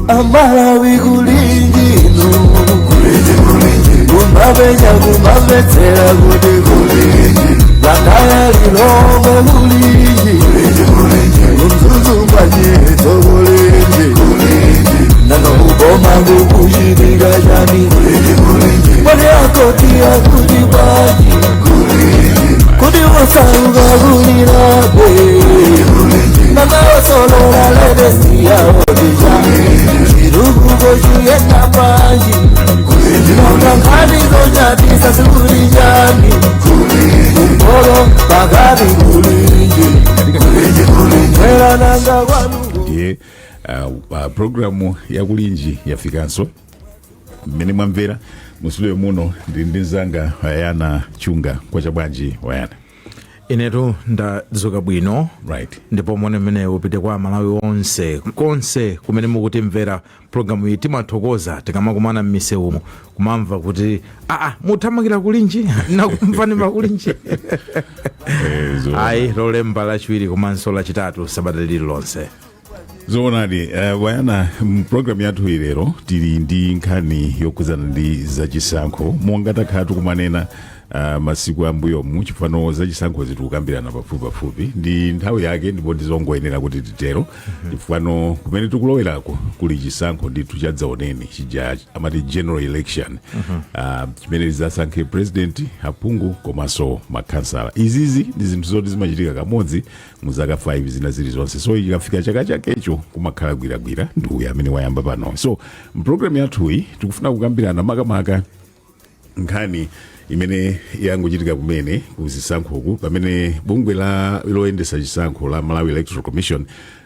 Amalawi kulinji inu, kumapenya kumamvetsera kuti kulinji, Blantyre, Lilongwe kulinji, Mzuzu mwanyeto kulinji, nanga kuboma kukuchitika chani? Kodi akoti akuti bwanji? Kuti wasauka kulirabe, nanga osolola latest yawo ndija, chitukuko chiyenda bwanji? Nanga nkhani zonyadisa zikuli chani? Kumpolo pakati kulinji, mwera nanga kwanu? Ndiye programu yakulinji yafikanso. Mmene mwamvera mu studio muno, ndili ndi mzanga Wayana Chunga. Kwacha bwanji, Wayana? Inetu ndadzuka bwino. Ndipo mone mmene upite kwa Malawi onse konse kumene mukutimvera programu iyi. Timathokoza tikamakumana m'misewumo kumamva kuti aa, muthamangira kulinji, nakumvani pakulinji. Ayi, Lolemba, Lachiwiri komanso Lachitatu sabata lililonse. Zoonadi. Wayana, mpulogalamu yathu ilero tili ndi nkhani yokhudzana ndi zachisankho. Monga takhala tikumanena masiku ambuyomu, chifano zachisankho zitikukambirana pafupipafupi ndi nthawi yake, ndipo ndizongoyenera kuti titero, chifukwa kumene tikulowerako kuli chisankho ndithu chadzaoneni chija amati general election, chimene lizasankhe president, aphungu komanso makhansala. Izizi ndi zinthu zoti zimachitika kamodzi mu zaka 5 zina zilizonse, so ikafika chaka chakecho kumakhala gwiragwira ndi uyu amene wayamba pano. So mpulogalamu yathuyi tikufuna kukambirana makamaka nkhani imene yangochitika kumene kuzisankhoku, pamene bungwe la loyendesa chisankho la Malawi Electoral Commission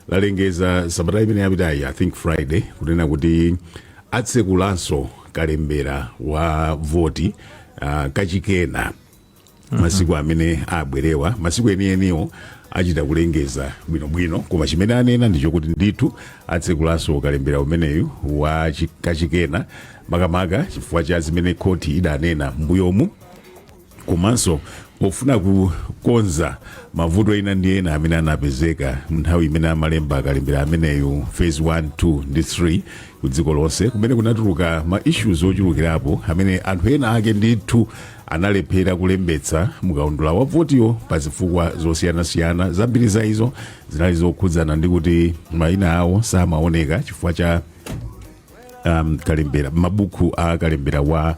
lalengeza sabata imene yapitayi, I think Friday, kunena kuti atsekulanso kalembera wa voti kachikena masiku amene abwerewa. Masiku enieniwo achita kulengeza bwinobwino, koma chimene anena ndichokuti ndithu atsekulanso kalembera umeneyu wa kachikena, makamaka chifukwa cha zimene khoti idanena mbuyomu, komanso pofuna kukonza mavuto ena ndi ena amene anapezeka nthawi imene amalemba akalembera ameneyu phase 1, 2 ndi 3 ku dziko lonse, kumene kunatuluka ma issues ochulukirapo amene anthu ena ake ndithu analephera kulembetsa mukaundula wa votiyo pa zifukwa zosiyanasiyana. Zambiri za izo zinali zokhudzana ndi kuti mayina awo samaoneka chifukwa cha kalembera, mabuku a kalembera wa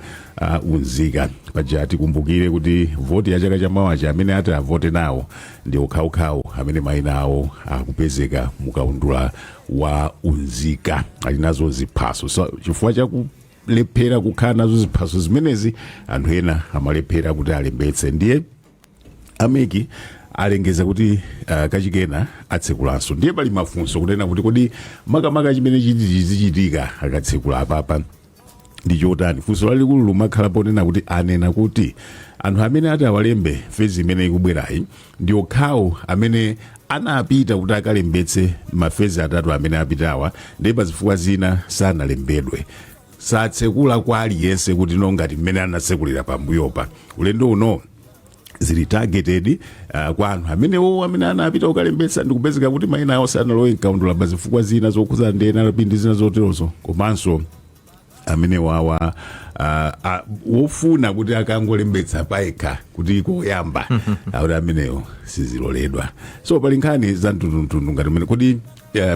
unzika. Paja tikumbukire kuti voti ya chaka chamawachi, amene ati avote nawo ndi okhaokhawo amene mayina awo akupezeka mukaundula wa unzika, ali nazo ziphaso. So chifukwa chakulephera kukhala nazo ziphaso zimenezi, anthu ena amalephera kuti alembetse. Ndiye a MEC alengeza kuti kachikena atsekulanso. Ndiye pali mafunso kunena kuti kodi makamaka chimene chiti chizichitika akatsekula apapa ndi chotani? Funso lalikulu lumakhala ponena kuti anena kuti anthu amene ati awalembe phase imene ikubwerayi ndi okhawo amene anapita kuti akalembetse ma phase atatu amene apitawa, ndiye pa zifukwa zina sanalembedwe. Satsekula kwa aliyense kuti no, ngati mmene anatsekulira pambuyopa. Ulendo uno zili targeted kwa anthu amenewo amene anapita kukalembetsa ndikupezeka kuti mayina awo sanalowe mkaundula pa zifukwa zina zokhudzana ndi NRB ndi zina zoterozo, komanso amene wawa wofuna kuti akangolembetsa payekha kuti koyamba, akuti amenewo siziloledwa. So pali nkhani za mtundumtundu ngati umene. Kodi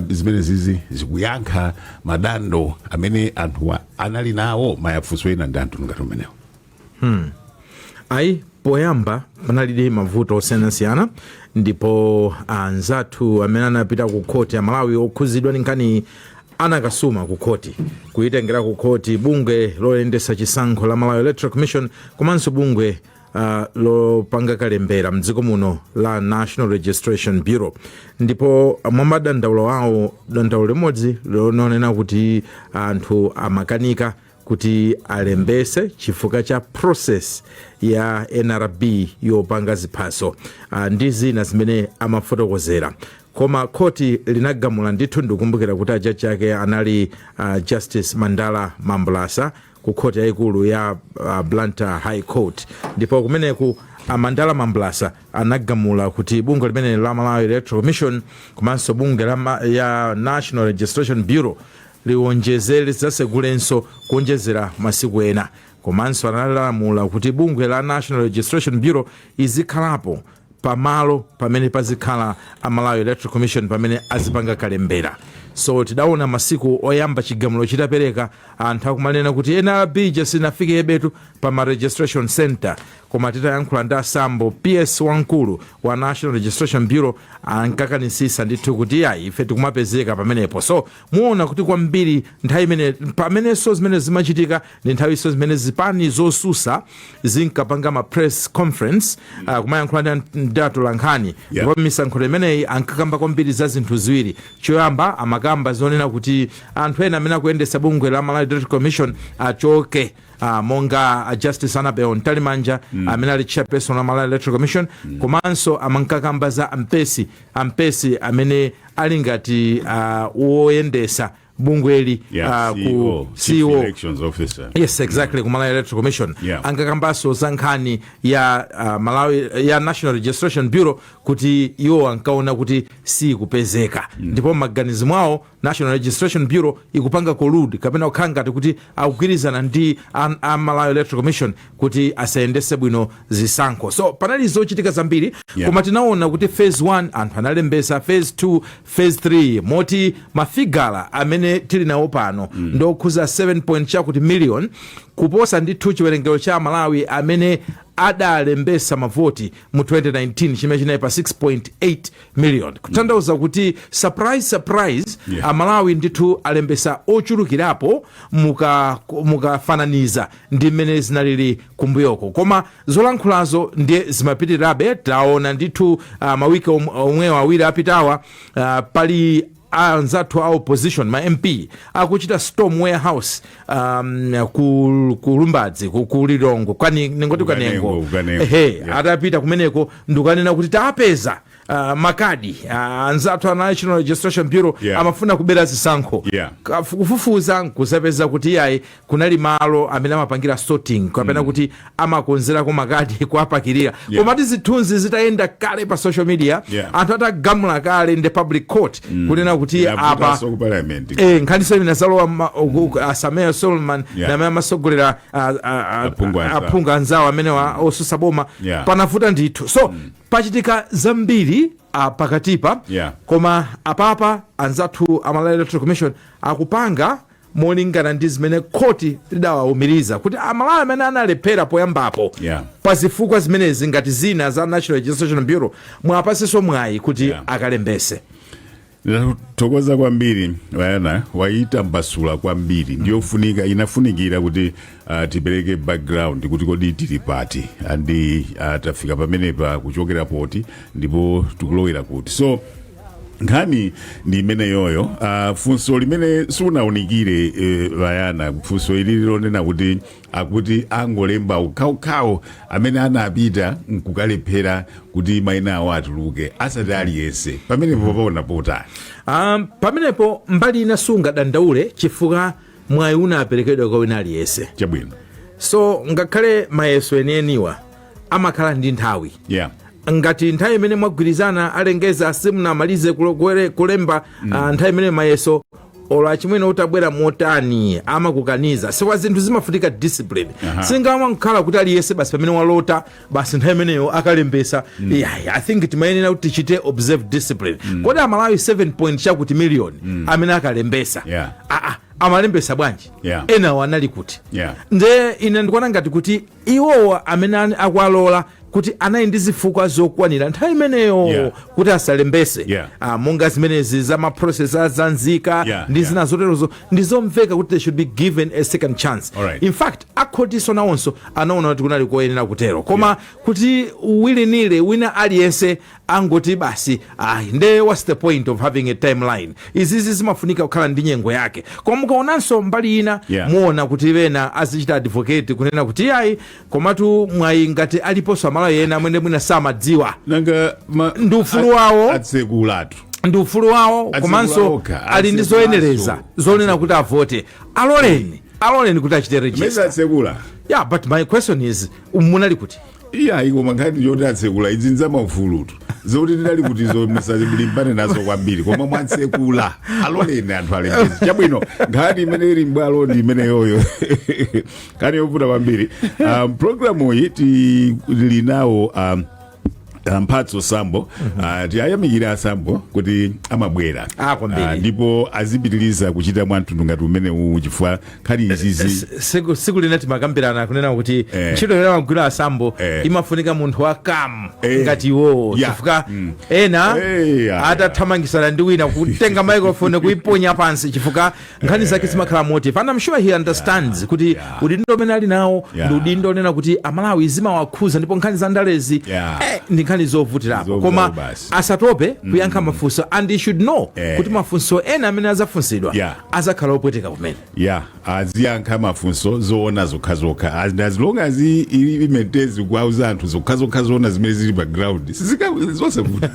zimene zizi zikuyankha madando amene anthuwa anali nawo? Mayafunso ena ndi anthu ngati umenewo. Ayi, poyamba panalidi mavuto osiyanasiyana, ndipo anzathu amene anapita ku khoti, Amalawi okhuzidwa ndi nkhani, anakasuma ku khoti, kuyitengera ku khoti bungwe loyendesa chisankho la Malawi Electoral Commission komanso bungwe lopanga kalembera mdziko muno la National Registration Bureau. Ndipo mwa madandaulo awo, dandaulo limodzi lonena kuti anthu amakanika kuti alembese chifukwa cha process ya NRB yopanga ziphaso ndi zina zimene amafotokozera. Koma khoti linagamula ndithu. Ndikumbukira kuti ajaji ake anali Justice Mandala Mambulasa ku khoti yayikulu ya Blantyre High Court. Ndipo kumeneku Amandala Mambulasa anagamula kuti bungwe limene la Malawi Electoral Commission komanso bungwe ya National Registration Bureau Liwonjezere, lidzasegulenso kuonjezera masiku ena. Komanso analamula kuti bungwe la National Registration Bureau izikhalapo pamalo pamene pazikhala a Malawi Electoral Commission pamene azipanga kalembera. So tidaona masiku oyamba chigamulo chitapereka, anthu akumanena kuti NRB sinafike betu pa ma registration center. Koma titayankhula ndi asambo PS wamkulu wa National Registration Bureau, ankakanisisa ndithu kuti ayi, ife tikumapezeka pamenepo. So muona kuti kwambiri nthawi imene pamenenso zimene zimachitika ndi nthawinso zimene zipani zosusa zinkapanga ma press conference, kumayankhula ndi atolankhani. Ndipo misankhano imeneyi ankakamba kwambiri za zinthu ziwiri. Choyamba, amakamba zonena kuti anthu ena amene akuyendesa bungwe la Malawi Electoral Commission achoke, monga Justice Annabel Mtalimanja amene ali chairperson wa Malawi Electoral Commission. Komanso amankakamba za ampesi, ampesi amene ali ngati woyendesa bungweli, CEO, ku Chief CEO Elections Officer. Yes, exactly, ku Malawi Electoral Commission. Ankakambanso za nkhani ya Malawi ya National Registration Bureau, kuti iwo ankaona kuti sikupezeka, ndipo m'maganizo mwawo National Registration Bureau ikupanga collude kapena kukhala ngati kuti akugwirizana ndi a Malawi Electoral Commission kuti asayendese bwino zisankho. So panali zochitika zambiri. Koma tinaona kuti phase 1 anthu analembesa, phase 2, phase 3, moti mafigala amene tili nawo pano ndokhuza 7 point chakuti million, kuposa ndithu chiwerengero cha Malawi amene adalembesa mavoti mu 2019 chimene chinali pa 6.8 million, kutanthauza kuti, surprise surprise, Amalawi ndithu alembesa ochulukirapo mukafananiza ndi mmene zinalili kumbuyoko. Koma zolankhulazo ndiye zimapitirirabe. Taona ndithu mawiki omwewo awiri apitawa, pali anzathu a opposition, ma MP, akuchita storm warehouse ku Lumbadzi, ku Lilongwe, kwani ningoti Kukanengo, Kanengo. Kukanengo. Ehe. Atapita kumeneko ndikukanena kuti tapeza makadi anzathu a National Registration Bureau amafuna kubera zisankho. Kufufuza nkusapeza kuti iyayi, kunali malo amene amapangira sorting kapena kuti amakonzerako makadi, kuapakirira. Koma ti zithunzi zitayenda kale pa social media, anthu atagamula kale ndi public court kunena kuti apa Inavutanso ku parliament. Nkhaniso imene zalowa a Sameer Suleman namene amasogolera Aphungu anzawo. Aphungu anzawo amene osusa boma. Panavuta ndithu. So pachitika zambiri pakatipa. Koma apapa anzathu a Malawi Electoral Commission akupanga molingana ndi zimene khoti lidawawumiriza kuti Amalawi amene analephera poyambapo pa zifukwa zimenezi, ngati zina za National Registration Bureau, mwapasenso mwayi kuti akalembese. Thokoza kwambiri, Wayana, waitambasula kwambiri. Ndiyofunika, inafunikira kuti tipereke background kuti kodi tili pati andi tafika pamenepa kuchokera poti ndipo tikulowera kuti. So nkhani ndi imeneyoyo. Funso limene sunaunikire, Vayana, funso ili lonena kuti akuti angolemba ukhawukhawo amene anapita nkukalephera kuti mayina awo atuluke asati aliyense, pamenepo paona potani? Pamenepo mbali ina sungadandaule chifukwa mwayi unaperekedwa kwa wina aliyense. So ngakhale mayeso enieniwa amakhala ndi nthawi, ngati nthawi imene mwagwirizana alengeza simunamalize kulemba, nthawi imene mayeso, olo achimwene utabwera motani, amakukaniza. Sikwa zinthu zimafunika discipline. Singamakhala kuti aliyense basi pamene walota basi nthawi imeneyo akalembesa. Yeah, I think timayenera kuti tichite observe discipline. Kodi Amalawi 7 point chakuti million amene akalembesa, amalembesa bwanji? Enawo anali kuti? Nde ine ndikuona ngati kuti iwowa amene akuwalola kuti anali ndi zifukwa zokwanira nthawi imeneyo kuti asalembese, monga zimenezi za maprocess azanzika ndi zina zoterozo, ndizomveka kuti they should be given a second chance. In fact, akhotiso nawonso anaona kuti kunali koyenera kutero. Koma kuti willy-nilly wina aliyense angoti basi, ayi, nde what's the point of having a timeline? Izizi zimafunika kukhala ndi nyengo yake. Koma mukaonanso mbali ina, muona kuti ena azichita advocate kunena kuti ayi, komatu mwayi ngati aliponso Amalawi ena amene mwina samadziwa, Nanga ndi ufulu wawo. Atsekulatu. Ndi ufulu wawo. Atsekula Komanso okha, ali ndi atsekulaso. zoyenereza zonena kuti avote. Aloleni, aloleni kuti achite Meza register. Atsekula. Yeah, but my question is, munali kuti? Iya, koma nkhani yoti atsekula idzi nzamaufulutu. Zoti tidali kuti musazilimbane nazo kwambiri, koma mwatsekula, aloleni anthu alembetse. Chabwino, nkhani imene ili mbwalo ndi imeneyoyo, nkhani yovuta kwambiri. Programu iyi tili nawo Mphatso Sambo. Tiyayamikira aSambo kuti amabwera. Ah, kwambiri. Ndipo azipitiriza kuchita mwamtundu ngati umene uwu, chifukwa nkhani izizi Siku lina timakambirana kunena kuti ntchito imene amagwira aSambo imafunika munthu wa calm ngati iwowo, chifukwa ena atathamangisana ndi wina, kutenga microphone kuiponya pansi, chifukwa nkhani zake zimakhala motive, and I'm sure he understands kuti udindo umene ali nawo ndi udindo onena kuti Amalawi zimawakhuza, ndipo nkhani za ndalezi ndi nkhani zovutirapo. Zovutirapo Koma basi. asatope kuyankha mafunso, and he should know kuti mafunso ena amene azafunsidwa azakhala opweteka kumene. Ya, aziyankha mafunso zoona zokhazokha, as long as ili imetezi kuauza anthu zokhazokha zoona zimene zili pa ground, zosavuta.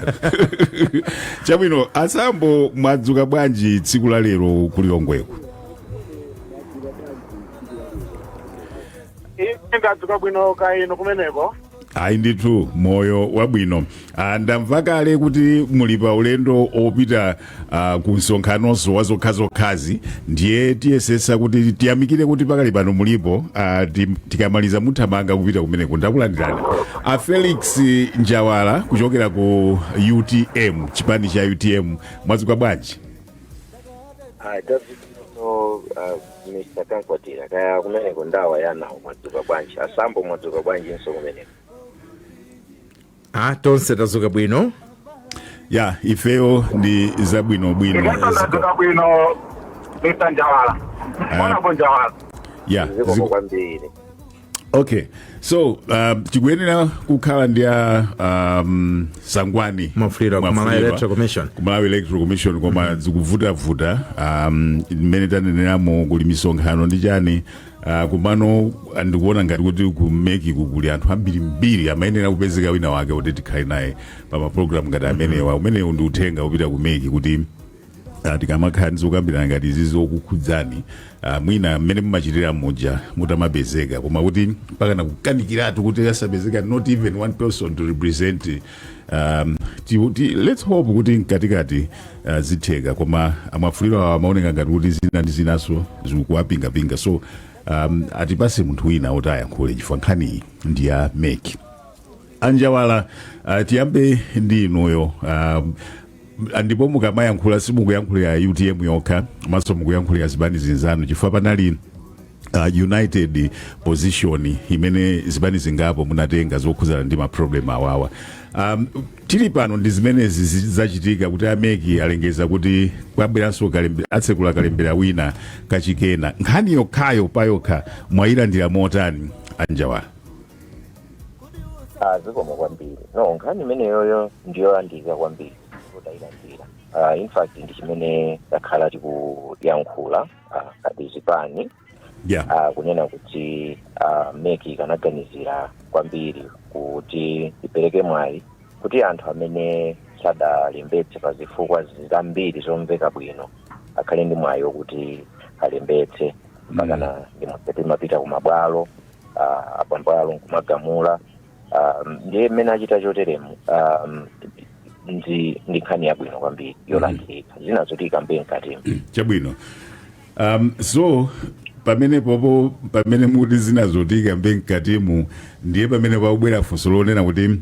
Chabwino, aSambo, mwadzuka bwanji tsiku la lero kuLilongweko? Ine ndadzuka bwino, ka inu kumeneko? Ayi ndithu, moyo wabwino. Ndamva kale kuti muli pa ulendo opita ku msonkhanonso wa zokhazokhazi, ndiye tiyesesa kuti tiyamikire kuti pakali pano mulipo. Tikamaliza muthamanga kupita kumeneko. Ndakulandirani a Felix Njawala kuchokera ku UTM, chipani cha UTM. Mwadzuka bwanji? No, Mr. Kankwatira, kaya kumeneko ndawa yanawo, mwadzuka bwanji? ASambo, mwadzuka bwanji nso kumeneko? Ah, tonse tadzuka bwino. Ya, ifeyo ndi zabwinobwino. Inenso ndadzuka bwino, Mr. Njawala. Honorable Njawala. Ya. Zikomo kwambiri. Okay, so tikuyenera kukhala ndi a Sangwani Mwafulirwa ku Malawi Electoral Commission. Ku Malawi Electoral Commission, koma zikuvutavuta. Mmene taneneramo, kuli misonkhano ndi chani. Kumano ndikuona ngati kuti ku MEC kuli anthu ambirimbiri, amayenera kupezeka wina wake kuti tikhale naye pa mapulogalamu ngati amenewa. Umenewu ndi uthenga upita ku MEC kuti tikamakhala ndizokambirana ngati izi zokukhudzani, mwina mmene mumachitira muja mutamapezeka, koma kuti mpakana kukanikiratu kuti asapezeka not even one person to represent. Let's hope kuti mkatikati zitheka, koma aMwafulirwa amaoneka ngati kuti zina ndi zinaso zikuwapingapinga, so atipase munthu wina oti ayankhule, chifukwa nkhaniyi ndi ya MEC. ANjawala, tiyambe ndi inuyo. Ndipo mukamayankhula simukuyankhulira UTM yokha, maso mukuyankhulira zipani zinzanu, chifukwa panali united position imene zipani zingapo munatenga zokhuzana ndi maproblem awawa. Tili pano ndi zimenezi zachitika kuti a MEC alengeza kuti kwabweranso atsekula kalembera wina kachikena. Nkhani yokhayo payokha mwayilandira motani, aNjawala? Ah, zikomo kwambiri. No, nkhani imeneyoyo ndiyolandika kwambiri, tayilandira. In fact, ndi chimene takhala tikuyankhula ngati zipani, kunena kuti MEC ikanaganizira kwambiri kuti ipereke mwayi kuti anthu amene sadalembetse pa zifukwa zambiri zomveka bwino akhale ndi mwayi wokuti alembetse, mpakana timapita kumabwalo, abwalo nkumagamula. Ndiye mmene achita choteremu, ndi nkhani yabwino kwambiri yolandirika. Zina zoti ikambe mkatimu. Chabwino. So pamene popo pamene muti zina zoti ikambe mkatimu, ndiye pamene pakubwera funso lonena kuti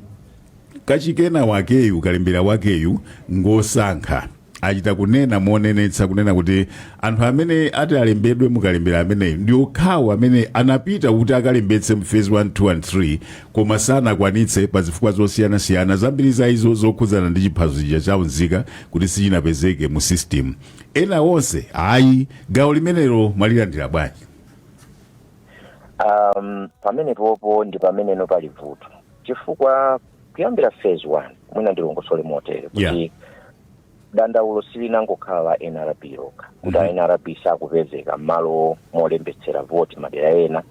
kachikena wakeyu, kalembera wakeyu ngosankha. Achita kunena monenetsa kunena kuti anthu amene ati alembedwe mukalembera ameneyu ndi okhawo amene anapita kuti akalembetse mu phase 1, 2 and 3, koma sanakwanitse pa zifukwa zosiyanasiyana, zambiri za izo zokhudzana ndi chiphaso chija chaunzika kuti sichinapezeke mu system. Ena onse ayi. Gawo limenelo mwalilandira bwanji? Pamene popo ndi pameneno pali vuto, chifukwa kuyambira phase 1, mwina ndilongosole motere kuti dandaulo silinangokhala la NRB lokha, kuti a NRB sakupezeka m'malo molembetsera voti madera ena,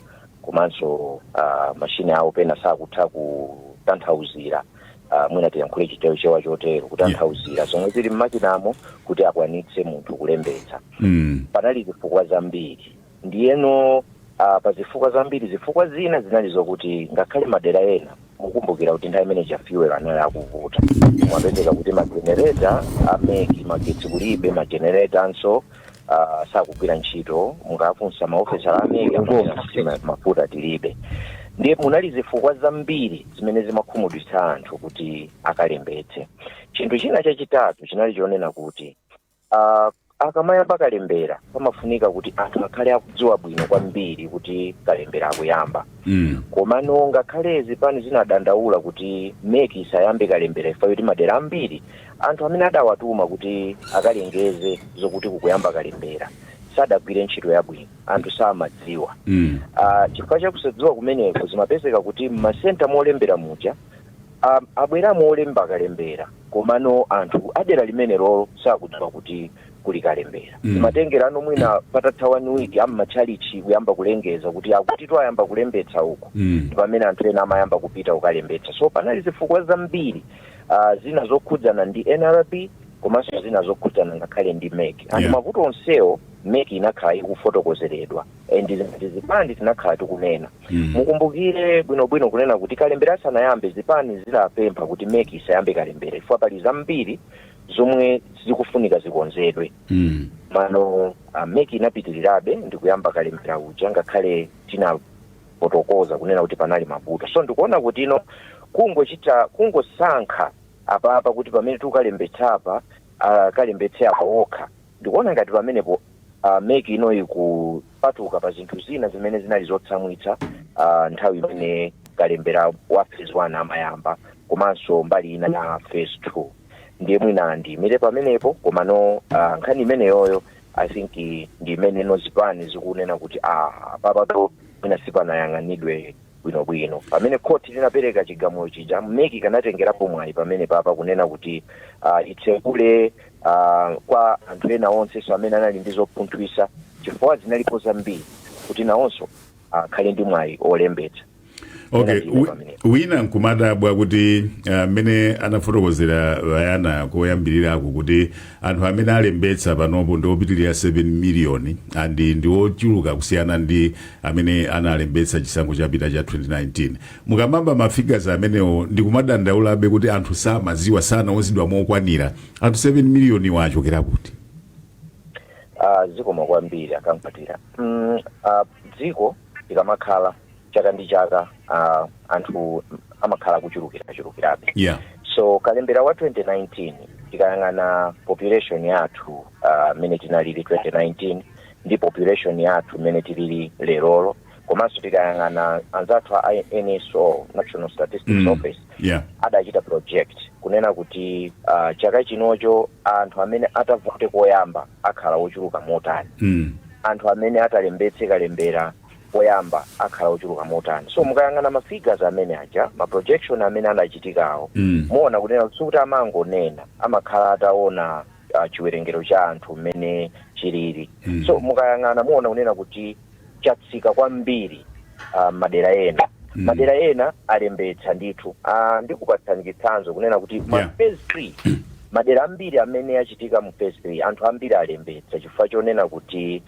komanso mashini awo pena sakutha kutanthauzira, mwina tiyankhule Chichewa chotero, kutanthauzira zomwe zili mmakinamo kuti akwanitse munthu kulembetsa. Panali zifukwa zambiri. Ndiyeno pa zifukwa zambiri, zifukwa zina zinali zokuti ngakhale madera ena Mukumbukira kuti nthawi imene fuel anali akuvuta, mwapezeka kuti magenerator a MEC, magetsi kulibe, magenerator anso sakugwira ntchito. Mukafunsa maofesala a MEC, amanena kuti mafuta tilibe. Ndiye munali zifukwa zambiri zimene zimakhumudwitsa anthu kuti akalembetse. Chinthu china chachitatu chinali chonena kuti akamayamba kalembera, pamafunika kuti anthu akhale akudziwa bwino kwambiri kuti kalembera akuyamba. Komano ngakhale zipani zinadandaula kuti MEC isayambe kalembera ifa kuti madera ambiri anthu amene adawatuma kuti akalengeze zokuti kukuyamba kalembera sadagwire ntchito yabwino, anthu samadziwa. Chifukwa chakusadziwa kumeneko, zimapezeka kuti mmasenta molembera muja abweramo olemba kalembera, komano anthu adera limenelo sakudziwa kuti kuli kalembera. Zimatengerano mwina patatha one week ammatchalichi kuyamba kulengeza kuti akuti twayamba kulembetsa uku, ndi pamene anthu ena amayamba kupita kukalembetsa. So panali zifukwa zambiri, zina zokhudzana ndi NRB komanso zina zokhudzana ngakhale ndi MEC. Anthu mavuto onsewo MEC inakhala ikufotokozeredwa and zipani tinakhala tikunena. Mukumbukire bwinobwino kunena kuti kalembera asanayambe, zipani zidapempha kuti MEC isayambe kalembera chifukwa pali zambiri zomwe zikufunika zikonzedwe. Mano MEC inapitirirabe ndi kuyamba kalembera uja ngakhale tinafotokoza kunena kuti panali mavuto. So ndikuona kuti ino kungochita kungosankha apapa kuti pamene tikalembetsapa kalembetse apa okha, ndikuona ngati pamenepo MEC ino ikupatuka pa zinthu zina zimene zinali zotsamwitsa nthawi imene kalembera wa phase 1 amayamba komanso mbali ina ya phase 2. Ndiye mwina ndiyimire pamenepo. Komano nkhani imeneyoyo, I think ndi imene ino zipani zikunena kuti papato mwina sipanayang'anidwe bwinobwino. Pamene khoti linapereka chigamulo chija, MEC kanatengerapo mwayi pamene papa kunena kuti itsekule kwa anthu ena onsenso amene anali ndi zopunthwisa, chifukwa zinalipo zambiri, kuti nawonso akhale ndi mwayi olembetsa. Ena pamenepo. Wina nkumadabwa kuti mmene anafotokozera Vayana koyambirirako kuti anthu amene alembetsa panopo ndi opitirira 7 miliyoni and ndi ochuluka kusiyana ndi amene analembetsa chisankho chapita cha 2019. Mukamamba mafigures amenewo ndikumadandaulabe kuti anthu samaziwa, sanauzidwa mokwanira, anthu 7 miliyoni wachokera kuti? Zikomo kwambiri, akamkwatira. Dziko likamakhala chaka ndi chaka, anthu amakhala kuchulukira chulukirabe. So kalembera wa 2019, tikayang'ana population yathu mmene tinalili 2019 ndi population yathu mmene tilili lerolo, komanso tikayang'ana anzathu a NSO, National Statistics Office, adachita project kunena kuti chaka chinocho anthu amene atavote koyamba akhala ochuluka motani, anthu amene atalembetse kalembera koyamba akhala ochuluka motani. So mukayang'ana ma figures amene aja, ma projection amene anachitikawo, muona kunena sikuti amangonena, amakhala ataona chiwerengero cha anthu mmene chilili. So mukayang'ana muona kunena kuti chatsika kwambiri madera ena. Madera ena alembetsa ndithu. Ndikupatsani chitsanzo kunena kuti ma phase 3, madera ambiri amene achitika mu phase 3, anthu ambiri alembetsa chifukwa chonena kuti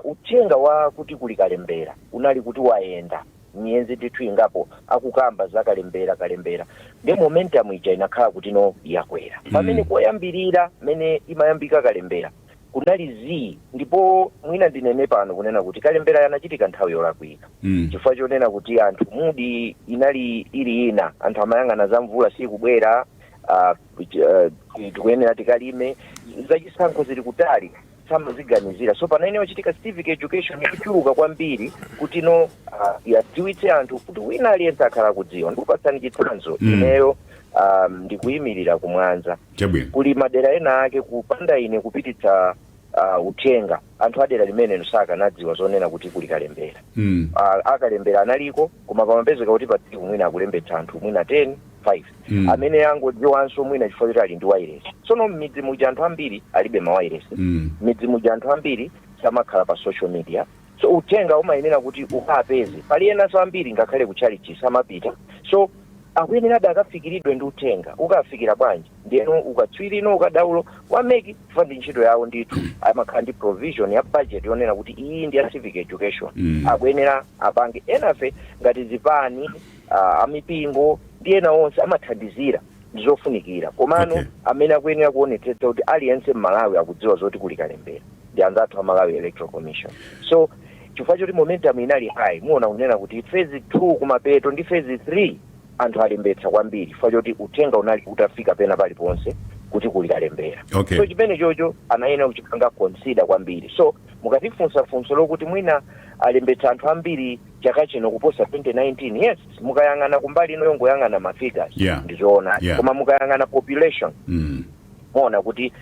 uthenga wa kuti kuli kalembera unali kuti wayenda miyezi ndithu ingapo akukamba za kalembera kalembera, ndi momentum ija inakhala kuti no yakwera. Pamene koyambirira mene imayambika kalembera kunali zii. Ndipo mwina ndinene pano kunena kuti kalembera yanachitika nthawi yolakwika, chifukwa chonena kuti anthu mood inali ili ina, anthu amayang'ana za mvula sikubwera, tikuyenera tikalime, zachisankho zili kutali, samaziganizira. So panayenera kuchitika civic education yochuluka kwambiri kuti no yadziwitse anthu kuti wina aliyense akhala kudziwa. Ndikupatsani chitsanzo. Ineyo ndikuyimirira kumwanza. Kuli madera ena ake, kupanda ine kupititsa uthenga, anthu adera limene sakanadziwa zonena kuti kuli kalembera. Akalembera analiko, koma pamapezeka kuti pa tsiku mwina akulembetsa anthu mwina 10, 5, amene angodziwanso mwina chifukwa choti ali ndi wireless. Tsono m'midzi muja anthu ambiri alibe ma wireless. Midzi muja anthu ambiri samakhala pa social media, so uthenga umayenera kuti ukapeze. Pali enanso ambiri ngakhale kutchalichi samapita, so akuyenerabe akafikiridwe ndi uthenga. Ukafikira bwanji? Ndiyeno ukatswiri ino ukadaulo wa MEC, chifukwa ndi ntchito yawo ndithu, amakhala ndi provision ya budget yonena kuti iyi ndi ya civic education. Akuyenera apange. Enafe ngati zipani Amipingo ndi ena onse amathandizira, ndizofunikira. Komano amene akuyenera kuonetsetsa kuti aliyense mMalawi akudziwa zoti kuli kalembera ndi anzathu a Malawi Electoral Commission. So chifukwa choti momentum inali high, muona kunena kuti phase 2 kumapeto ndi phase 3 anthu alembetsa kwambiri, chifukwa choti uthenga unali utafika pena paliponse kuti kuli kalembera. So chimene chocho anayenera kuchipanga consider kwambiri. So mukatifunsa funso lokuti mwina alembetsa anthu ambiri chaka chino kuposa 2019, yes, mukayang'ana kumbali ino yongoyang'ana ma figures, ndizoona. Koma mukayang'ana population, muona kuti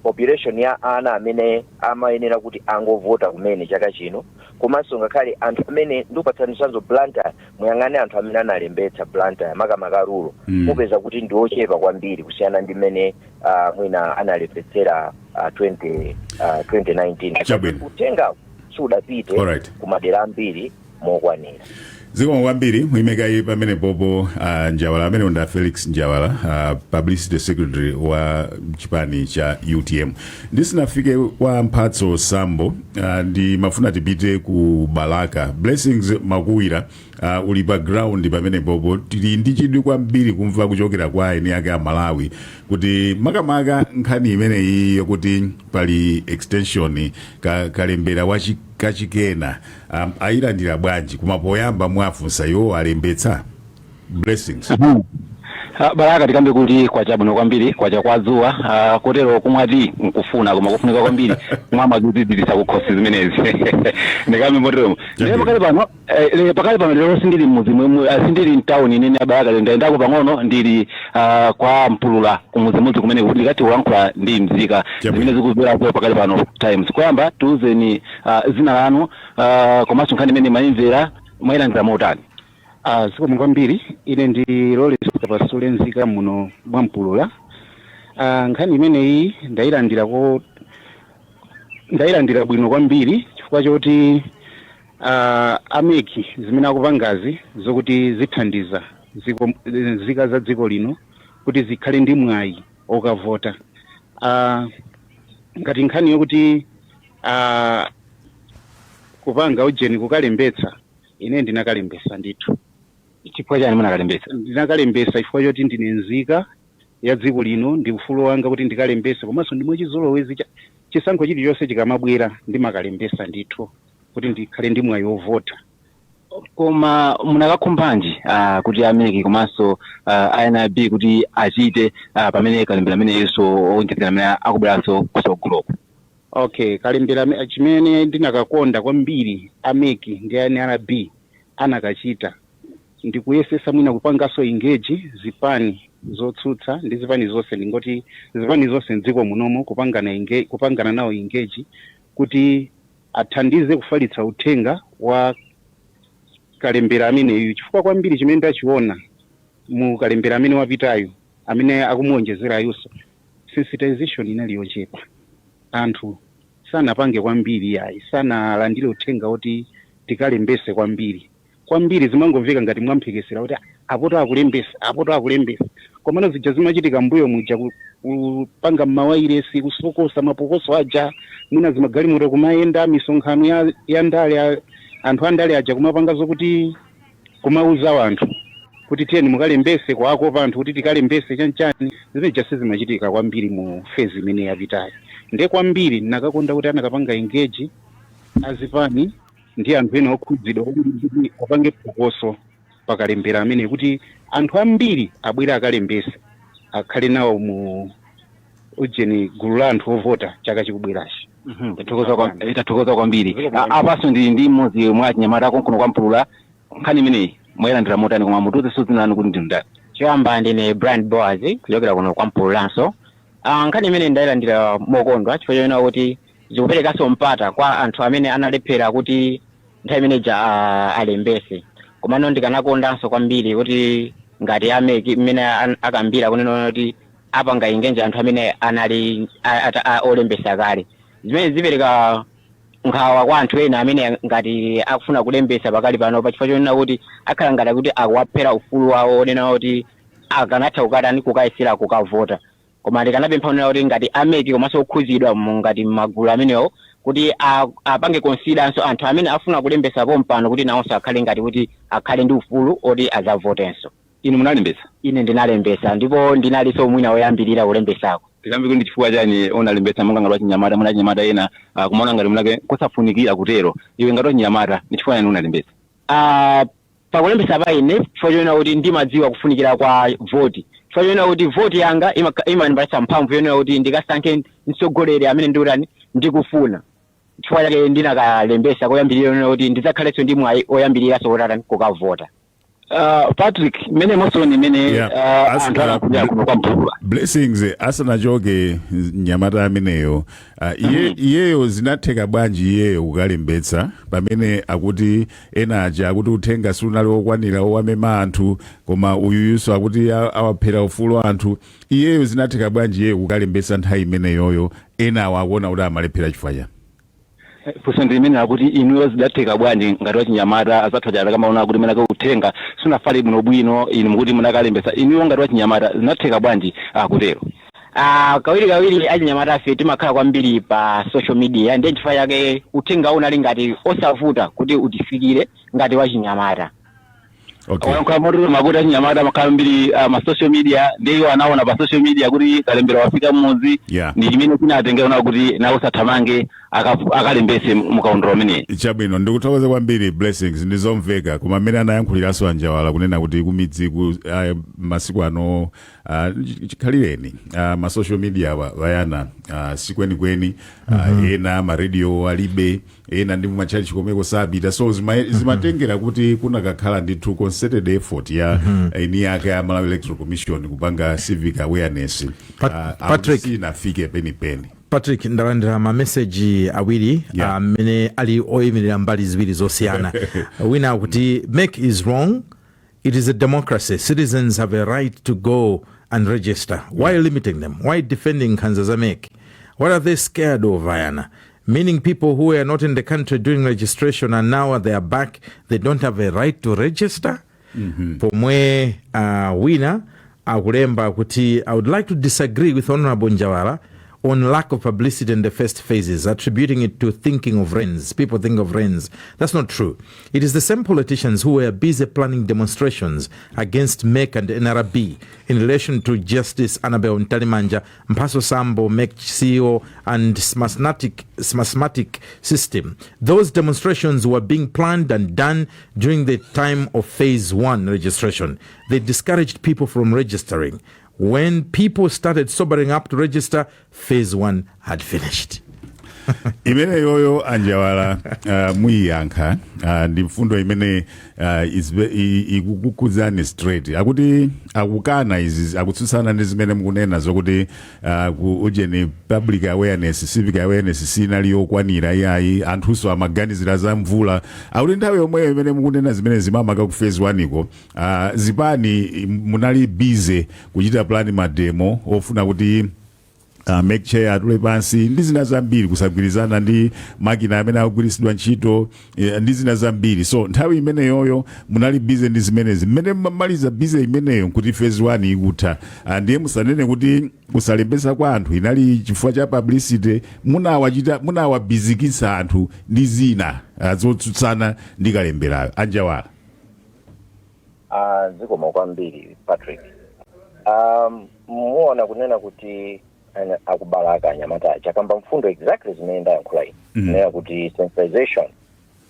population ya ana amene amayenera kuti angovota kumene chaka chino, komanso ngakhale anthu amene, ndikupatsani chitsanzo, Blantyre, muyang'ane anthu amene analembetsa Blantyre, makamaka rural, mupeza kuti ndi ochepa kwambiri kusiyana ndi mmene mwina analembetsera 2019. Uthenga sudapite kumadera ambiri mokwanira. Zikomo kwambiri. Muimekayi pamene popo Njawala. Amene nda Felix Njawala, publicity secretary wa chipani cha UTM. Ndisinafike kwa Mphatso Sambo, ndimafuna tipite ku Balaka. Blessings Makuwira, uli pa ground pamene popo. Tili ndi chidwi kwambiri kumva kuchokera kwa eni ake a Malawi kuti makamaka nkhani imeneyi yokuti pali extension kalembera wachi kachikena, ayilandira bwanji? Koma poyamba mwafunsa iwo alembetsa? Blessings. Baraka, tikambe kuti kwacha bwino kwambiri, kwacha kwa dzuwa, kotero kumwati nkufuna, koma kufunika kwambiri kumwa madzi kukhosi zimenezi, ndikambe motero. Ndiye pakali pano, pakali pano lero sindili mudzi mwemwe, sindili mtawuni inene ya Balaka. Ndayendako pang'ono, ndili kwa Mpulula, kumudzimudzi kumene kuti ndikati kulankhula ndi mzika zimene zikubwerapo pakali pano Times. Koyamba tiuzeni zina lanu, komanso nkhani imene mayimvera mwayilandira motani? Zikomo kwambiri. Ine ndi Lawrence Kapasule, nzika muno mwa Mpulula. Nkhani imeneyi ndayilandira bwino kwambiri, chifukwa choti a MEC zimene akupangazi zokuti zithandiza nzika za dziko lino kuti zikhale ndi mwayi okavota. Ngati nkhani yokuti kupanga ujeni kukalembetsa, ine ndinakalembesa ndithu. Chifukwa chani munakalembetsa? Ndinakalembesa chifukwa choti ndine nzika ya dziko lino, ndi ufulu wanga kuti ndikalembese, komanso ndimwe chizolowezi chisankho chilichonse chikamabwera ndimakalembesa ndithu kuti ndikhale ndi mwayi wovota. Koma munakakhumbanji kuti a MEC komanso INB kuti achite pamene kalembera amenenso owonjezera amene akubweranso kusogoloko? Okay, kalembera chimene ndinakakonda kwambiri a MEC ndi NRB anakachita ndikuyesesa mwina kupanganso engage zipani zotsutsa ndi zipani zonse, ndingoti zipani zonse mdziko munomo, kupangana nawo engage kuti athandize kufalitsa uthenga wa kalembera ameneyu, chifukwa kwambiri chimene ndachiona mu kalembera amene wapitayu, amene akumuwonjezerayunso, sensitization inali yochepa. Anthu sanapange kwambiri yayi, sanalandire uthenga woti tikalembese kwambiri kwambiri. Zimangomveka ngati mwamphekesera kuti apoto akulembesa, apoto akulembesa. Komano zija zimachitika mbuyo muja, kupanga mmawairesi, kusokosa mapokoso aja, mwina zimagalimoto kumayenda, misonkhano ya ndale, anthu andale aja kumapanga zokuti kumauza anthu kuti tiyeni mukalembese, kwakopa anthu kuti tikalembese chanchani. Zimene jasi zimachitika kwambiri mu phase imene yapitayo. Nde kwambiri nakakonda kuti anakapanga engage azipani ndi anthu ena okhudzidwa kwambiri kuti apange phokoso pakalembera amene, kuti anthu ambiri abwere akalembese, akhale nawo mu ujeni gulu la anthu ovota chaka chikubwerachi. Tathokoza kwambiri. Apanso ndili ndi mmodzi mwa achinyamata konkuno kwa Mpulula. Nkhani imeneyi mwayilandira motani? Koma mutiuzenso dzina lanu kuti ndinu ndani? Choyamba ndine Brian Boaz, kuchokera kuno kwa Mpululanso. Nkhani imene ndayilandira mokondwa chifukwa choona kuti zikuperekanso mpata kwa anthu amene analephera kuti nthawi imeneja alembese. Komano ndikanakondanso kwambiri kuti ngati a MEC mmene akambira kunena kuti apanga engage anthu amene anali olembesa kale, zimene zipereka nkhawa kwa anthu ena amene ngati akufuna kulembesa pakali pano, pachifukwa chonena kuti akhala ngati kuti akuwaphera ufulu wawo onena kuti akanatha kukatani, kukayesera kukavota. Koma ndikanapempha kunena kuti ngati a MEC komanso okhuzidwa ngati magulu amenewo Kuti apange consideranso anthu amene afuna kulembesa pompano, kuti nawonso akhale ngati kuti akhale ndi ufulu oti adzavotenso. Inu munalembesa? Ine ndinalembesa, ndipo ndinalinso mwina woyambirira kulembesako. Tikambe kuti ndi chifukwa chani unalembesa monga ngati wachinyamata? Muna achinyamata ena kumaona ngati munake kosafunikira kutero. Iwe ngati wachinyamata, ndi chifukwa chani unalembesa? Pakulembesa pa ine, chifukwa chonena kuti ndimadziwa kufunikira kwa voti, chifukwa chonena kuti voti yanga imandipatsa mphamvu yonena kuti ndikasankhe mtsogoleri amene ndiutani, ndikufuna. Chifukwa chake ndinakalembesa koyambirira, yonena kuti ndidzakhalenso ndi mwayi oyambiriranso kutani, kukavota. Patrick, mmene mosoni mmene anthu anakulira kuno kwa Mpulula. Blessings asanachoke mnyamata ameneyo, iye, iyeyo zinatheka bwanji iyeyo kukalembetsa pamene akuti ena aja akuti uthenga sunali wokwanira owamema anthu, koma uyuyuso akuti awaphera ufulu anthu? Iyeyo zinatheka bwanji iyeyo kukalembetsa nthawi imeneyoyo, ena awo akuona kuti amalephera chifukwa chani? Funso ndi limene akuti inuyo zidatheka bwanji ngati wachinyamata? Azathu aja akamaona kuti munake uthenga sunafale bwinobwino, inu mukuti munakalembesa. Inuyo ngati wachinyamata, zinatheka bwanji akutero? Kawiri kawiri achinyamata afe timakhala kwambiri pa social media, ndiye chifukwa chake uthenga unali ngati osavuta kuti utifikire ngati wachinyamata. Wayankhula motero makuti achinyamata amakhala mbiri ma social media, ndiye anaona pa social media kuti kalembera wafika mmudzi. Ndi chimene chinatengera kuti nawo sathamange akalembese mukaundula umeneyi. Chabwino, ndikuthokoza kwambiri, Blessings. Ndizomveka, koma mmene anayankhuliranso Anjawala kunena kuti kumidzi ku masiku ano chikhalireni ma social media wa vayana sikwenikweni ena ma radio alibe, ena ndi mumatchalichi komweko sapita, so zimatengera kuti kunakakhala ndithu concerted effort ya eni yake ya Malawi Electoral Commission kupanga civic awareness. Patrick. Sinafike penipeni. Patrick, ndalandira mameseji awiri amene ali oyimirira mbali ziwiri zosiyana. Wina akuti, "MEC is wrong. It is a democracy. Citizens have a right to go and register. Why limiting them? Why defending nkhanza za MEC? What are they scared of, Ayana? Meaning people who were not in the country during registration and now they are back, they don't have a right to register?" Pomwe wina akulemba kuti, "I would like to disagree with Honorable Njawala on lack of publicity in the first phases, attributing it to thinking of rains. People think of rains. That's not true. It is the same politicians who were busy planning demonstrations against MEC and NRB in relation to Justice Annabel Mtalimanja, Mphatso Sambo, MEC CEO, and Smartmatic system. Those demonstrations were being planned and done during the time of phase one registration. They discouraged people from registering. When people started sobering up to register, phase one had finished." Imene yoyo Anjawala, muyiyankha ndi mfundo imene ikukukhudzani straight. Akuti akukana izi, akutsutsana ndi zimene mukunena zokuti ku ujeni public awareness, civic awareness sinali yokwanira iyayi, anthunso amaganizira za mvula. Akuti nthawi yomweyo imene mukunena zimene zimamaka ku phase 1 iko, zipani munali busy kuchita plan ma demo ofuna kuti MEC chair atule pansi ndi zina zambiri, kusagwirizana ndi makina amene akugwiritsidwa ntchito ndi zina zambiri. So nthawi imeneyoyo munali busy ndi zimenezi. Mmene mmamaliza busy imeneyo nkuti phase 1 ikutha. Ndiye musanene kuti kusalembesa kwa anthu inali chifukwa cha publicity. Munawachita, munawabizikitsa anthu ndi zina zotsutsana ndi kalemberayo, Anjawala. Zikomo kwambiri, Patrick. Muona kunena kuti akubalaka anyamata aja akamba mfundo exactly zimene ndayankhula ine, kunena kuti sensitization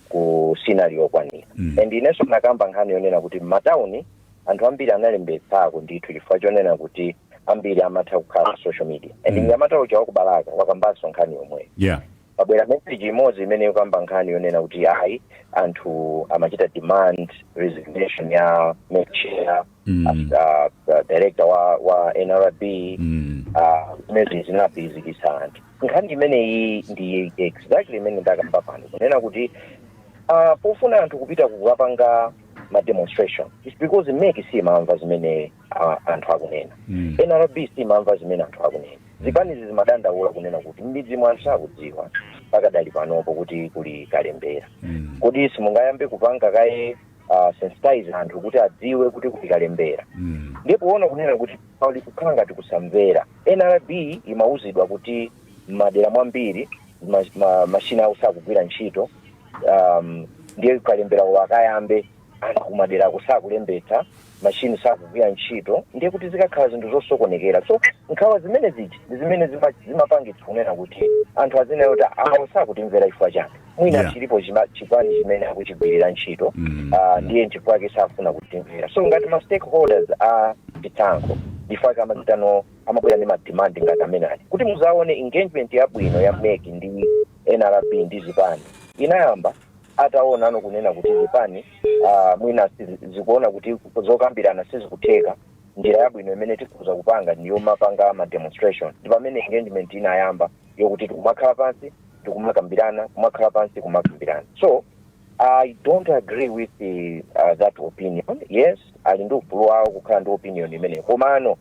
ku sinali yokwanira. And inenso ndakamba nkhani yonena kuti m'matawuni anthu ambiri analembetsako ndithu, chifukwa chonena kuti ambiri amatha kukhala pa social media. And mnyamata uja wakubalaka wakambanso nkhani yomweyo. Pabwera message imodzi imene ikamba nkhani yonena kuti ayi, anthu amachita demand resignation ya MEC chair, director wa NRB. Zimene zinapizikisa anthu. Nkhani imeneyi ndi exactly imene ndakamba pano, kunena kuti pofuna anthu kupita kukapanga ma demonstration, it's because MEC simamva zimene anthu akunena. NRB simamva zimene anthu akunena. Zipanizi zimadandaula kunena kuti m'midzi mwa anthu sakudziwa pakadali panopo kuti kuli kalembera. Kodi simungayambe kupanga kaye sensitize anthu kuti adziwe kuti kuli kalembera? Ndipo ona kunena kuti pali kukhala ngati kusamvera. NRB imauzidwa kuti m'madera mwambiri Machine awo sakugwira ntchito, ndiye kalembera wakayambe, anthu kumadera kusakulembetsa, machine sakugwira ntchito, ndiye kuti zikakhala zinthu zosokonekera. So nkhawa zimene ziji ndi zimene zimapangitsa kunena kuti anthu azinena kuti awo sakutimvera chifukwa chake mwina chilipo chipani chimene akuchigwirira ntchito. Ndiye nchifukwa chake safuna kutimvera. So ngati ma stakeholders a chisankho, chifukwa chake amachitano, amabwera ndi ma demand ngati amene ali kuti muzaone engagement yabwino ya MEC ndi NRB ndi zipani inayamba ataona ano kunena kuti zipani mwina zikuona kuti zokambirana sizikutheka, njira yabwino imene tikhoza kupanga ndiyo mapanga ma demonstration. Ndi pamene engagement inayamba yokuti tikumakhala pansi, tikumakambirana, kumakhala pansi, kumakambirana. So I don't agree with that opinion. Yes, ali ndi ufulu wawo kukhala ndi opinion imeneyo, komano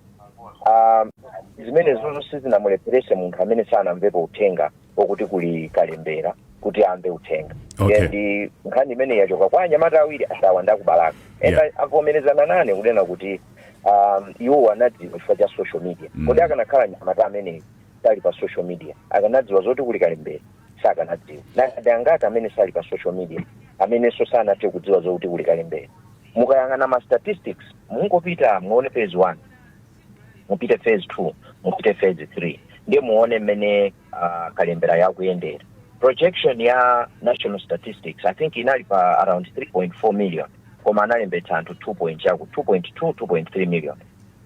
zimene zozo sizinamulepherese munthu amene sanamvepo uthenga wokuti kuli kalembera kuti amve uthenga. Ndi nkhani imene yachoka kwa anyamata awiri asawa ndakubalaka and avomerezana nane kunena kuti iwo anadziwa chifukwa cha social media. Kodi akanakhala anyamata ameneyi sali pa social media, akanadziwa zoti kuli kalembera? Sakanadziwa. Nangati angati amene sali pa social media amenenso sanathe kudziwa zokuti kuli kalembera? Mukayang'ana ma statistics, mungopita muone phase 1, mupite phase 2, mupite phase 3, ndiye muone mmene kalembera yakuyendera. Projection ya National Statistics, I think, inali pa around 3.4 million, koma analembetsa anthu 2 point chaku, 2.2, 2.3 million.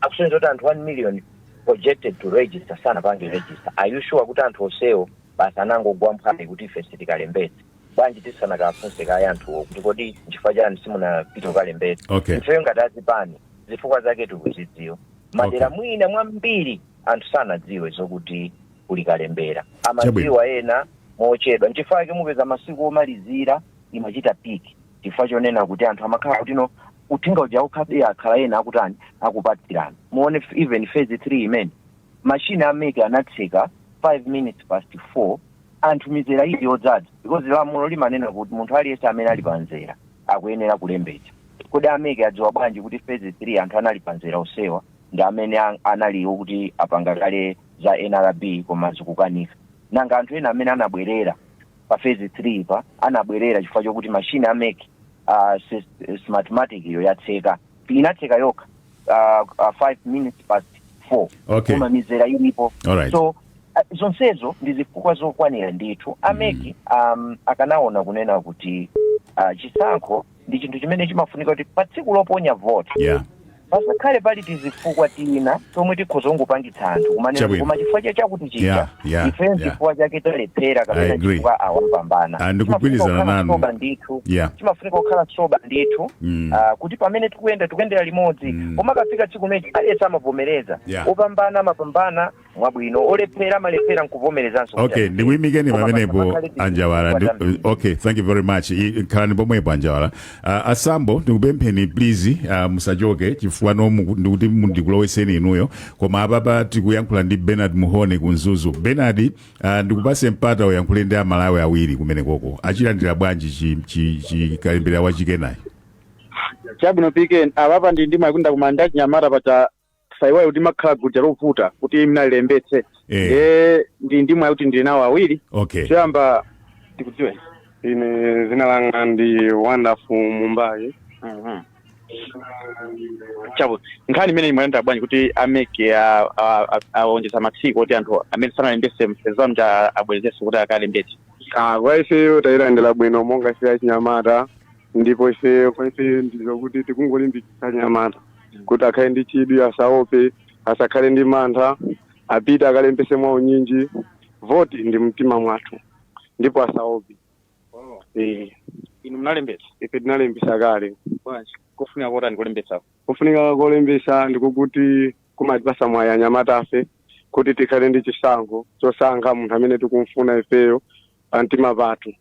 Akusonyeza kuti anthu 1 million projected to register sanapange register. Are you sure kuti anthu onsewo basi anangogwa mphwayi kuti ife sitikalembetse? Bwanji tisanakafunse kaya anthuwo kuti kodi nchifukwa chani simunapita kukalembetsa? Ifeyo ngati azipani, zifukwa zake tikuzidziwa. Madera mwina mwambiri anthu sanadziwe zokuti kuli kalembera, amadziwa ena mochedwa. Nchifukwa chake mupeza masiku omalizira imachita peak, chifukwa chonena kuti anthu amakhala kuti no, uthenga uja ukhabe akhala ena akutani, akupatsirana. Muone even phase 3 imene machine a MEC anatseka 5 minutes past 4, anthu mizera ili yodzaza, because lamulo limanena kuti munthu aliyense amene ali panzera akuyenera kulembetsa. Kodi a MEC adziwa bwanji kuti phase 3 anthu anali panzera osewa ndi amene analiwo kuti apanga kale za NRB koma zikukanika? Nanga anthu ena amene anabwerera pa phase 3 pa, anabwerera chifukwa chokuti machine a MEC, Smartmatic iyo yatseka, inatseka yokha 5 minutes past 4, koma mizera ilipo. So zonsezo ndi zifukwa zokwanira ndithu. A MEC akanaona kunena kuti chisankho ndi chinthu chimene chimafunika kuti pa tsiku loponya vote pasakhale pali tizifukwa tina tomwe tikhoza kungopangitsa anthu kumanena, "Koma chifukwa chakuti chija ife chifukwa chake talephera," I kapena agree. chifukwa awapambana. Ah, ndikugwirizana Chimafunika kukhala nanu. sober ndithu. Chimafunika kukhala sober ndithu, kuti pamene tikuyenda, tikuyendera limodzi. Koma kafika tsiku limene aliyense amavomereza, opambana amapambana mwabwino, olephera amalephera nkuvomerezanso kuti Okay, alephera. ndikuyimikeni Koma pamenepo, pasakhale tizifukwa Anjawala. zambiri. Okay, thank you very much. Khalani pomwepo, Anjawala. Asambo, ndikupempheni please, musachoke chifukwa no ndikuti ndikuloweseni inuyo, koma apapa tikuyankhula ndi Bernard Muhone ku Mzuzu. Bernard, ndikupase mpata uyankhule ndi Amalawi awiri kumene koko. Achilandira bwanji chi kalembera wachikenayi? Chabwino, PK, apapa ndi ndimayikunda kumanda chinyamata pacha saiwayo kuti makhala guja lovuta kuti mnalilembetse. Ndiye ndi mwayi kuti ndili nawo awiri. Choyamba tikudziwe. Ine zina langa ndi Wonderful Mumbai. Chabwino, nkhani imene imayenda bwanji kuti a MEC awonjeza masiku kuti anthu amene sanalembetse mphezano ja abwerezenso kuti akalembetse? Ah, kwa ifeyo tayilandira bwino monga ife achinyamata, ndipo ifeyo, kwa ife ndizokuti tikungolimbikitsa anyamata kuti akhale ndi chidwi, asaope, asakhale ndi mantha, apite akalembese mwa unyinji. Voti ndi mtima mwathu ndipo asaope. Eh. Inu munalembetsa? Ife tinalembesa kale. Bwanji, kufunika kotani kulembetsako? Kufunika kolembesa ndikokuti kumatipasa mwayi anyamata afe kuti tikhale ndi chisankho chosankha munthu amene tikumfuna ifeyo pamtima pathu.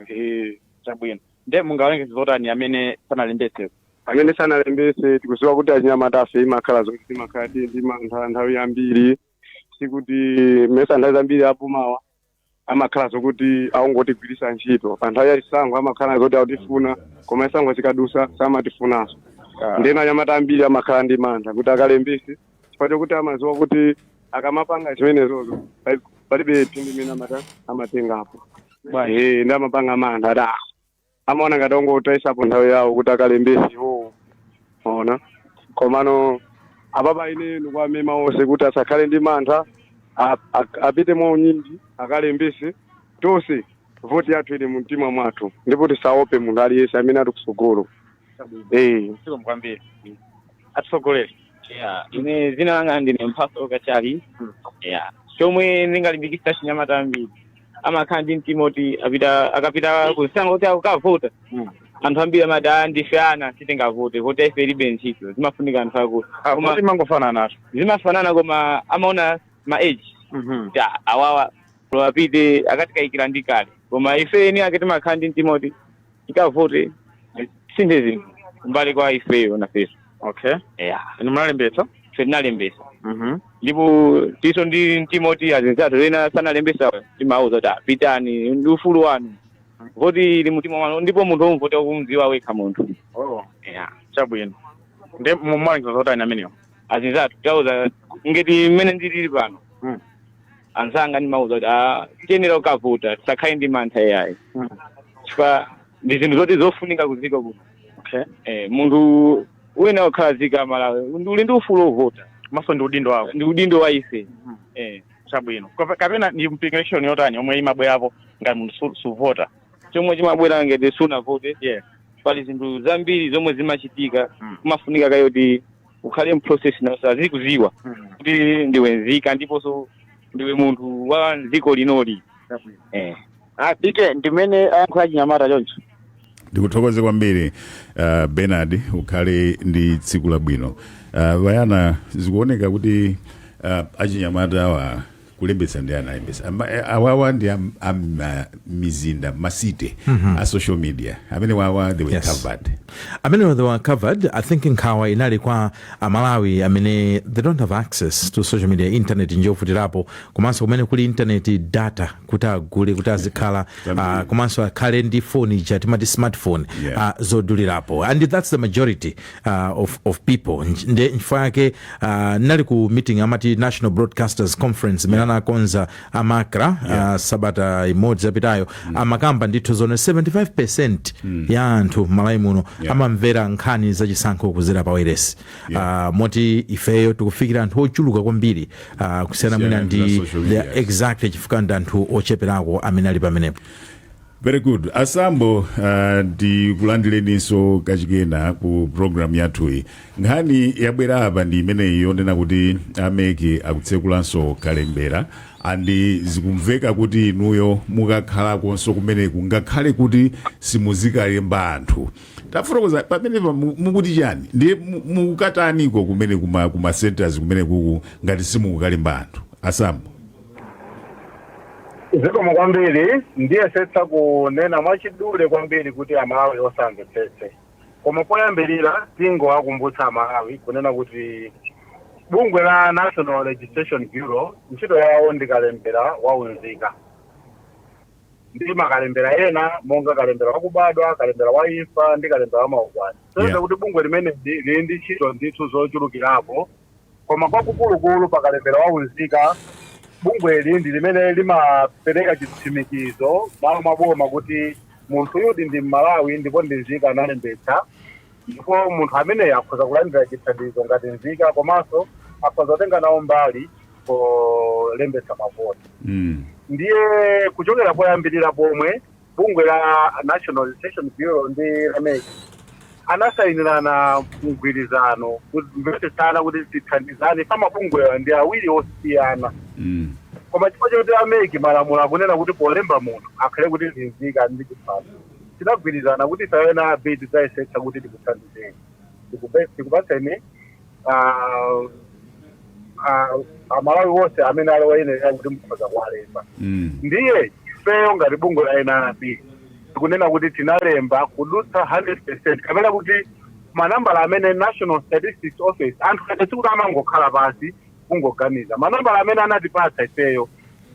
Eh. Chabwino, nde mungalengeze zotani amene sanalembetse? Amene sanalembese, tikuziwa kuti anyamata afe imakhala zoti timakhala tili ndi mantha nthawi yambiri. Sikuti mesa nthawi zambiri apumawa amakhala zokuti aungotigwirisa ntchito pa nthawi ya chisankho, amakhala zoti akutifuna, koma chisankho chikadusa samatifunanso. Ndena anyamata ambiri amakhala ndi mantha kuti akalembese chifukwa chokuti amaziwa kuti akamapanga zimenezozo Palibe phindu imene amatengapo. Ndi amapanga mantha ati amaona ngati ongotayisapo nthawi yawo kuti akalembese iwowo, ona. Komano apapa ine ndikuwamema onse kuti asakhale ndi mantha, apite mwaunyinji akalembese. Tonse voti yathu ili mumtima mwathu, ndipo tisaope munthu aliyense amene ali kusogolo. Zikomo kwambiri, atsogoleri. Yeah, ine zina langa ndine Mphaso Kachali. Yeah. Chomwe ndingalimbikitsa chinyamata, ambiri amakhala ndi mtima kuti apita, akapita kuzisankho kuti akukavota, anthu ambiri amati, "Ah, ndife ana, sitingavote, voti ife ilibe ntchito, zimafunika anthu akulu." Koma imangofanana nato. Zimafanana, koma amaona ma age kuti, "Ah, awawa apite akatikayikira ndi kale." Koma ife eni ake timakhala ndi mtima kuti tikavote, sinthe zinthu kumbali kwa ifeyo nafeso. Yeah. Inu munalembetsa? Ife tinalembesa, ndipo tiso ndi mtima kuti azinzathu ena sanalembesa timawuza kuti, "Pitani, ndi ufulu wanu, voti ili mtima mwanu, ndipo munthu womvota ukumdziwa wekha munthu." Oh. Yeah. Chabwino, ndi mumalangiza zotani amenewo? Azinzathu tauza ngati mmene ndilili pano, anzanga ndimauza kuti, "Ah, tiyenera kukavota, tisakhale ndi mantha yayi, chifukwa ndi zinthu zoti zofunika kuziko kuno." Munthu wena kukhala zika Malawi uli ndi ufulu wovota. Maso ndi udindo wako. Ndi udindo wa ife. Chabwino. Kapena ndi implication yotani yomwe imabwerapo ngati munthu suvota? Chomwe chimabwera ngati sunavote, pali zinthu zambiri zomwe zimachitika. Kumafunika kayo kuti ukhale m'process naso azikuziwa kuti ndiwe nzika ndiponso ndiwe munthu wa dziko linoli. Apite ndimene ayankhula chinyamata choncho. Ndikuthokoze kwambiri, Bernard, ukhale ndi tsiku labwino. Bayana, zikuoneka kuti achinyamata awa kulembetsa ndi analembetsa. Awawa ndi am mizinda, ma city, a social media amene wawa, they were covered. Amene they were covered. I think nkhawa inali kwa Amalawi amene they don't have access to social media, internet njovutirapo, komanso kumene kuli internet, data kuti agule kuti azikhala komanso akhale ndi phone ija timati smartphone, zodulirapo, and that's the majority of people. Nde nchifukwa yake nali ku meeting amati National Broadcasters Conference imene anakonza a MACRA sabata imodzi yapitayo, amakamba ndithu zone 75 ya anthu m'Malawi muno amamvera nkhani zachisankho kuzera pa wireless, moti ifeyo tikufikira anthu ochuluka kwambiri kusiyana mwina kusiyana ndi ndi social media. Exactly, chifukwa ndi anthu ocheperako amene ali pamenepo. Very good. Asambo, ndikulandireninso kachikena ku program yathuyi. Nkhani yabwera apa ndi imeneyi yonena kuti a MEC akutsekulanso kalembera, and zikumveka kuti inuyo mukakhalakonso kumeneku ngakhale kuti simuzikalemba anthu. Tafotokoza pamenepa, mukuti chani? Ndiye mukukataniko kumene kuma centers kumene kuku ngati simukukalemba anthu, Asambo? Zikomo kwambiri. Ndiyesetsa kunena mwachidule kwambiri kuti Amalawi osamvetsetse, koma poyambirira tingowakumbutsa Amalawi kunena kuti bungwe la National Registration Bureau ntchito yawo ndi kalembera waunzika ndi makalembera ena monga kalembera wakubadwa, kalembera wa imfa ndi kalembera wa maukwati. Soyeza kuti bungwe limeneli lili ndi ntchito ndithu zochulukirapo, koma kwakukulukulu pa kalembera waunzika bungweli ndi limene limapereka chitsimikizo malo mwa boma kuti munthu uyudi ndi Mmalawi ndipo ndi nzika, analembetsa, ndipo munthu ameneyo akhoza kulandira chithandizo ngati nzika komanso akhoza kutenga nawo mbali polembetsa mavoti. Ndiye kuchokera poyambirira pomwe bungwe la National Registration Bureau ndi la MEC anasayinirana mgwirizano kumvetsetsana kuti tithandizane pa mabungwewa ndi awiri osiyana, koma chifukwa choti a MEC malamulo akunena kuti polemba munthu akhale kuti ndi nzika ndi chiphaso, tinagwirizana kuti ife NRB tidzayesetsa kuti tikuthandizeni, tikupatseni Amalawi wonse amene ali oyenerera kuti mukhoza kuwalemba. Ndiye ifeyo ngati bungwe la NRB tikunena kuti tinalemba kudutsa 100%, kapena kuti manambala amene National Statistics Office, anthu ake sikuti amangokhala pansi kungoganiza, manambala amene anatipatsa ifeyo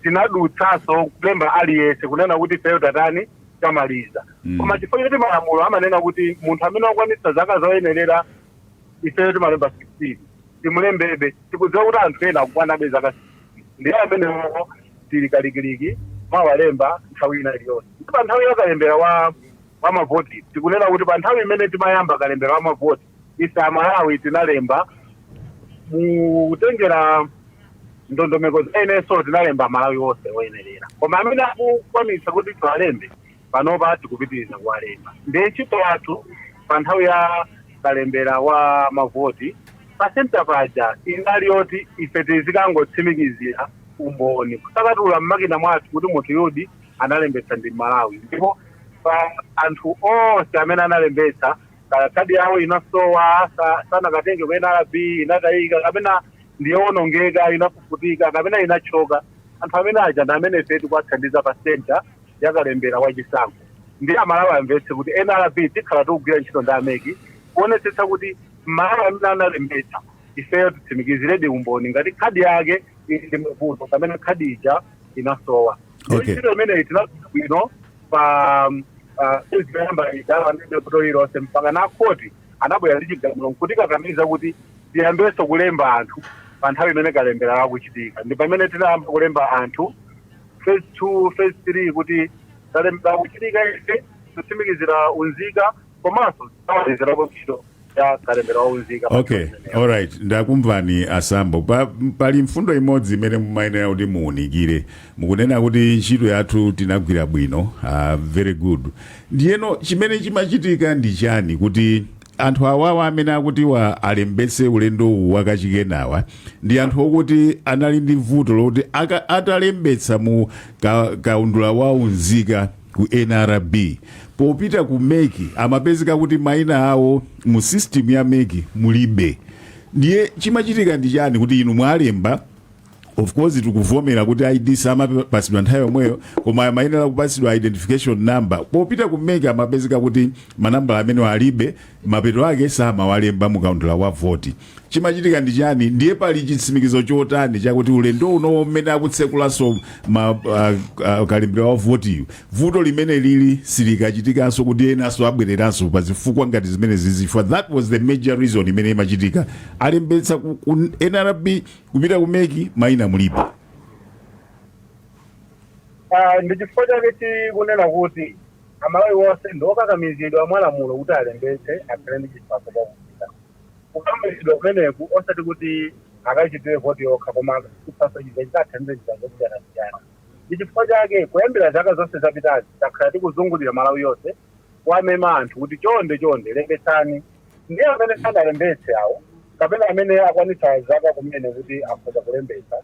tinadutsanso kulemba aliyense, kunena kuti ifeyo tatani, tamaliza. Koma chifukwa choti malamulo amanena kuti munthu amene wakwanitsa zaka zoyenerera, ifeyo timalemba 16, timulembebe, tikudziwa kuti anthu ena akukwanabe zaka 16, ndiye amenewo Tili kalikiliki mwawalemba nthawi ina iliyonse. Pa nthawi ya kalembera wa mavoti, tikunena kuti pa nthawi imene timayamba kalembera wa mavoti, ife Amalawi tinalemba mutengera ndondomeko za NSO, tinalemba Amalawi onse oyenerera. Koma amene akukwanitsa kuti tiwalembe panopa, tikupitiriza kuwalemba. Ndiye ntchito yathu pa nthawi ya kalembera wa mavoti pa center paja inali yoti ife tizikangotsimikizira umboni, kusakatula mmakina mwathu kuti munthu yudi analembetsa ndi Malawi. Ndipo pa anthu onse amene analembetsa, kaya khadi yawo inasowa, sanakatenge ku NRB, inatayika, kapena ndiyowonongeka, inafufutika, kapena inachoka, anthu amene aja ndi amene ife tikuwathandiza pa center yakalembera wachisankho. Ndi Amalawi amvetse kuti NRB tikhala tikugwira ntchito ndi a MEC kuonetsetsa kuti Malawi amene analembetsa, ifeyo titsimikiziredi umboni ngati khadi yake ili ndi mavuto kapena khadi ija inasowa. Ntchito imeneyi tinagwira bwino pa phase yoyamba ija, panalibe vuto lililonse, mpaka na khoti anabwera ndi chigamulo nkutikakamiza kuti tiyambenso kulemba anthu pa nthawi imene kalembera lakuchitika. Ndi pamene tinayamba kulemba anthu phase 2, phase 3, kuti kalembera kuchitika, ife kutsimikizira unzika komanso tawalizirapo ntchito ya kalembera wa unzika. Okay, alright, ndakumvani asambo. Pali mfundo imodzi imene mumayenera kuti muwunikire. Mukunena kuti ntchito yathu tinagwira bwino, very good. Ndiyeno chimene chimachitika ndi chani kuti anthu awawa amene akutiwa alembetse ulendo uwu wakachikenawa ndi anthu okuti anali ndi vuto lokuti atalembetsa mu kaundula wa unzika ku NRB, popita ku MEC amapezeka kuti mayina awo mu system ya MEC mulibe? Ndiye chimachitika ndi chani kuti inu mwalemba? Of course tikuvomera kuti ID samapasidwa nthawi yomweyo, koma amayenera kupasidwa identification number. Popita ku MEC amapezeka kuti manambala amene alibe, mapeto ake samawalemba mukaundula wa voti. Chimachitika ndi chani? Ndiye pali chitsimikizo chotani chakuti ulendo uno mmene akutsekulaso ma kalembera wa votiyo, vuto limene lili silikachitikanso, kuti enanso abwereranso pa zifukwa ngati zimene zizifwa? That was the major reason imene imachitika: alembetsa ku NRB, kupita ku MEC mayina mulibe. Ndi chifukwa chake tikunena kuti Amalawi onse ndi okakamizidwa mwa lamulo kuti alembetse, akhale ndi chiphaso chaunzika. Kukakamizidwa kumeneku osati kuti akachitire voti yokha, koma chiphaso chija chikathandize njira zosiyanasiyana. Ndi chifukwa chake kuyambira zaka zonse zapitazi takhala tikuzungulira Malawi yonse kuwamema anthu kuti chonde chonde lembetsani. Ndiye amene sanalembetse awo, kapena amene akwanitsa zaka kumene kuti akhoza kulembetsa,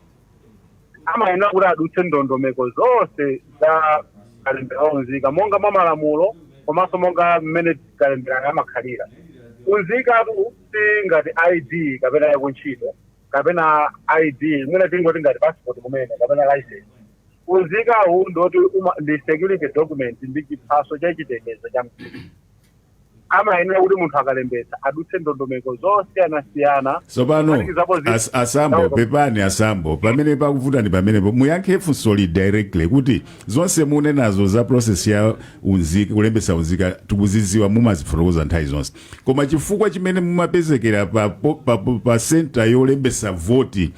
amayenera kuti adutse ndondomeko zonse za kalembera unzika monga mwa malamulo komanso monga mmene kalembera amakhalira. Unzikatu si ngati ID kapena yakuntchito kapena ID, mwina tingoti ngati passport kumene kapena license. Unzikawu ndoti ndi security document, ndi chiphaso chachitetezo cha mdziko. Amayenera kuti munthu akalembetsa adutse ndondomeko zosiyanasiyana. Tsopano kuphatikizapo asambo, pepani asambo, pamene pakuvutani pamenepo, muyankhe funsoli directly kuti zonse munenazo za process ya unzika, kulembetsa unzika, tikuzidziwa, mumazifotokoza nthawi zonse. Koma chifukwa chimene mumapezekera pa center yolembetsa voti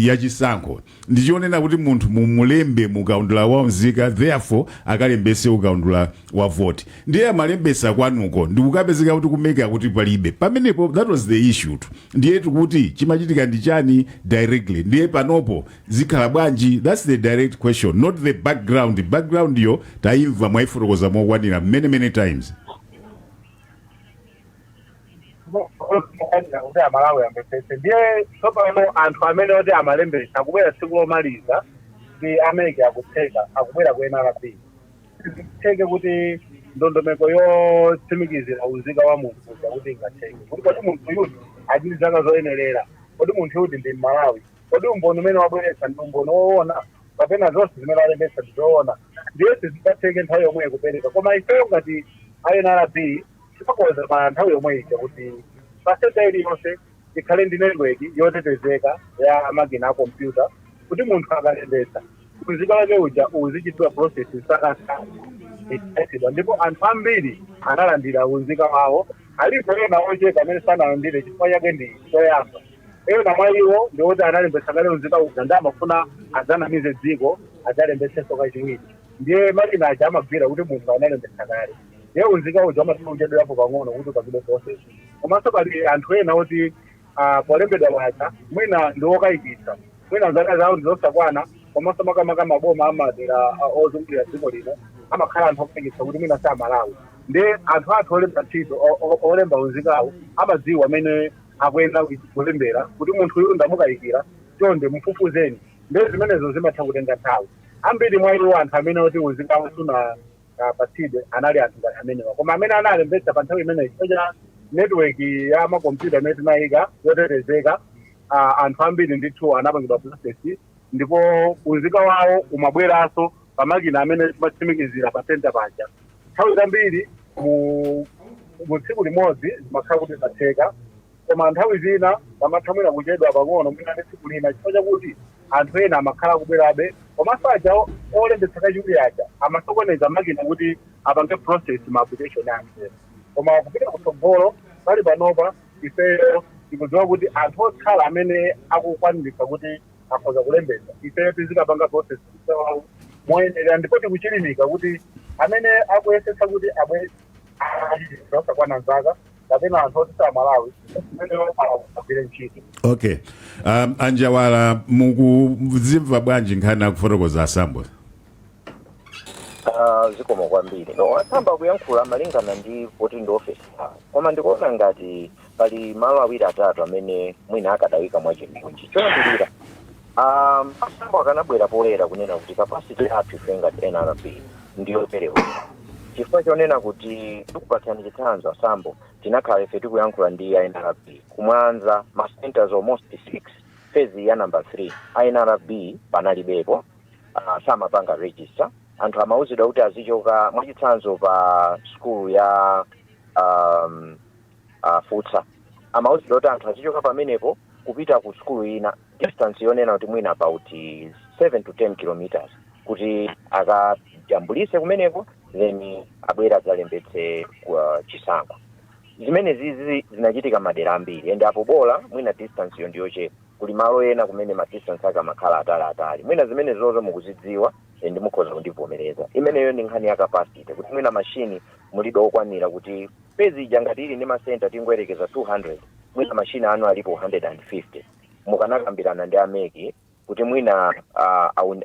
yachisankho ndichionena kuti munthu mumulembe mukaundula wa unzika, therefore akalembese ukaundula wa voti. Ndiye amalembesa kwanuko ndikukapezeka kuti ku MEC kuti palibe pamenepo. That was the issue tu. Ndiye tikuti chimachitika ndi chani directly? Ndiye panopo zikhala bwanji? That's the direct question, not the background. Background yo tayimva, mwayifotokoza mokwanira many many times. Kuti Amalawi amvetsetse, ndiye tsopano anthu amene oti amalembetsa akubwera tsiku lomaliza ndi a MEC akutseka, akubwera ku NRB, zitheke kuti ndondomeko yotsimikizira unzika wa munthu uja kuti ingatheke kuti kodi munthu yuti ali zaka zoyenerera, kodi munthu yuti ndi Mmalawi, kodi umboni umene wabweretsa ndi umboni woona kapena zonse zimene alembetsa ndi zoona, ndiye sizingatheke nthawi yomweyo kupereka. Koma ifeyo ngati NRB timakonza pa nthawi yomwe ija kuti pa center iliyonse ikhale ndi network yotetezeka ya makina a kompyuta, kuti munthu akalembetsa unzika wake uja uzichitidwa process nsakasa. Ndipo anthu ambiri analandira unzika wawo. Alipo ena ochepa amene sanalandire. Chifukwa chake ndi choyamba Ena mwa iwo ndiwoti analembetsa kale unzika uja, ndi amafuna adzanamize dziko, adzalembetsenso kachiwiri. Ndiye makina aja amagwira kuti munthu analembetsa kale, ndiye unzika uja amatima uchedwerapo pang'ono kuti upangidwe process. Komanso pali anthu ena oti polembedwa paja mwina ndi wokayikitsa, mwina zaka zawo ndi zosakwana. Komanso makamaka maboma amadera ozungulira dziko lino amakhala anthu okayikitsa kuti mwina samalawi. Ndi anthu athu olemba ntchito, olemba unzikawo, amadziwa amene akuyenda kulembera kuti munthu uyu ndamukayikira, chonde mufufuzeni. Ndiye zimenezo zimatha kutenga nthawi. Ambiri mwa iwo anthu amene oti unzikawo suna patsidwe anali anthu ngati amenewa. Koma amene analembetsa pa nthawi imeneyi, chifukwa cha network ya makompyuta imene tinayika yotetezeka, anthu ambiri ndithu anapangidwa process, ndipo unzika wawo umabweranso pa makina amene timatsimikizira pa center paja. Nthawi zambiri mu tsiku limodzi zimakhala kuti zatheka, koma nthawi zina pamatha mwina kuchedwa pang'ono, mwina ndi tsiku lina, chifukwa chakuti anthu ena amakhala akubwerabe. Komanso aja olembetsa kachiwiri aja amasokoneza makina kuti apange process ma application ake. Koma kupita kutsogolo, pali panopa ifeyo tikudziwa kuti anthu otsala amene akukwaniritsa kuti akhoza kulembetsa, ifeyo tizikapanga process wawo moyenera. Ndipo tikuchilimika kuti amene akuyesetsa kuti abwe osakwana zaka kapena anthu oti samalawi, imeneyo agwire ntchito. Okay, Anjawala, mukuzimva bwanji nkhani akufotokoza Asambo? Zikomo kwambiri. No, Asambo kuyankhula malingana ndi poti ndi ofesi yawo, koma ndikuona ngati pali malo awiri atatu amene mwina akadayika mwachindunji. Choyambirira, Asambo akanabwera poyera kunena kuti capacity yathu ife ngati NRB ndiyoperewera, chifukwa chonena kuti, tikupatsani chitsanzo Asambo, tinakhala ife tikuyankhula ndi NRB kumwanza, ma centers almost 6, phase ya number 3 NRB panalibepo, samapanga register. Anthu amauzidwa kuti azichoka, mwachitsanzo pa skulu ya Futsa, amauzidwa kuti anthu azichoka pamenepo kupita ku skulu ina, distance yonena kuti mwina about 7 to 10 kilometers, kuti akajambulise kumeneko, then abwera adzalembetse chisankho. Zimene zizi zinachitika madera ambiri, and apo bola mwina distance yo ndiyochepa. Kuli malo ena kumene ma distance ake amakhala atali atali. Mwina zimene zozo mukuzidziwa and mukhoza kundivomereza. Imeneyo ndi nkhani ya capacity, kuti mwina mashini mulibe okwanira, kuti phase ija ngati ili ndi ma center tingoyerekeza 200, mwina mashini anu alipo 150. Mukanakambirana ndi a MEC kuti mwina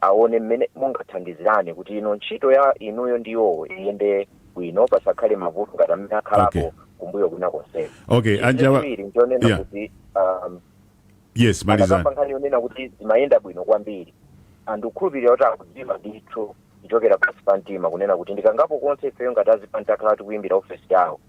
aone mmene mungathandizirane kuti ino ntchito ya inuyo ndiyowo iyende bwino, pasakhale mavuto ngati amene akhalapo kumbuyo kwina konseko. Okay, Anjawa. Chachiwiri nchonena kuti Yes, malizani. Akakamba nkhani yonena kuti zimayenda bwino kwambiri, andikukhulupirira kuti akudziwa ndithu kuchokera pansi pa mtima kunena kuti ndikangapo konse ifeyo ngati azipani takhala tikuyimbira ofesi yawo,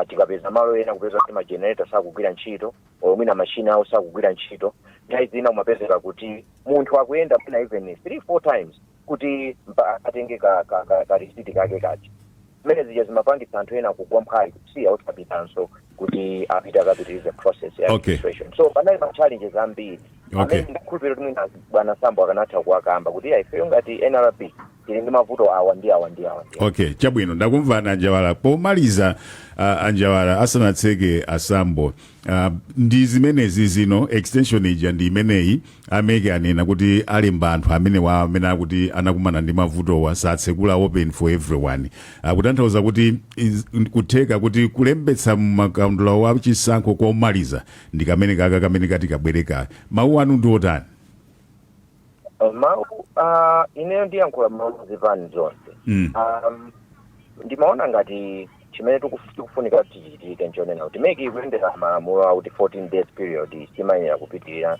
tikapeza malo ena kupeza kuti ma generator sakugwira ntchito, or mwina mashini awo sakugwira ntchito, nthawi zina umapezeka kuti munthu akuyenda mwina even 3 4 times kuti atenge ka receipt kake kaja. Zimene zija zimapangitsa anthu ena kugwa mphwayi, kusiya, osapitanso kuti apite akapitirize process ya registration. So panali ma challenges ambiri amene ndakhulupirira kuti mwina bwana Sambo akanatha kuwakamba kuti iya, ifeyo ngati NRB tili ndi mavuto awa ndi awa ndi awa ndi awa. Okay, chabwino, ndakumvani Anjawala. Pomaliza, Anjawala, asanatseke Asambo, ndi zimenezi zino, extension ija ndi imeneyi. A MEC anena kuti alemba anthu amene wa amene akuti anakumana ndi mavutowa, satsekula open for everyone. Kutanthauza kuti kutheka kuti kulembetsa makaundula wa chisankho komaliza ndi kamene kaka kamene kati kabwereka. Mawu anu ndi otani? Mawu, ineyo ndiyankhula mawu zipani zonse. Ndimaona ngati chimene tikufunika kuti tichitike nchonena kuti MEC ikuyendera malamulo akuti 14 days period simayenera kupitirira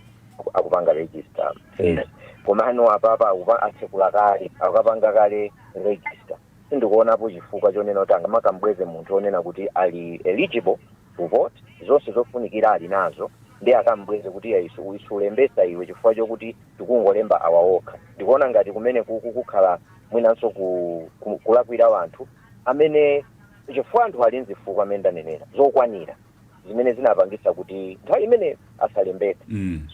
akupanga register phase. Komano apapa atsekula kale, akapanga kale register, sindikuonapo chifukwa chonena kuti angamakambweze munthu onena kuti ali eligible to vote, zonse zofunikira ali nazo, ndi akambweze kuti iya, isulembesa iwe chifukwa chokuti tikungolemba awa okha. Ndikuona ngati kumene kuku kukhala mwinanso kulakwira wanthu amene, chifukwa anthu ali nzifukwa amene ndanenera zokwanira zimene zinapangisa kuti nthawi imene asalembetse.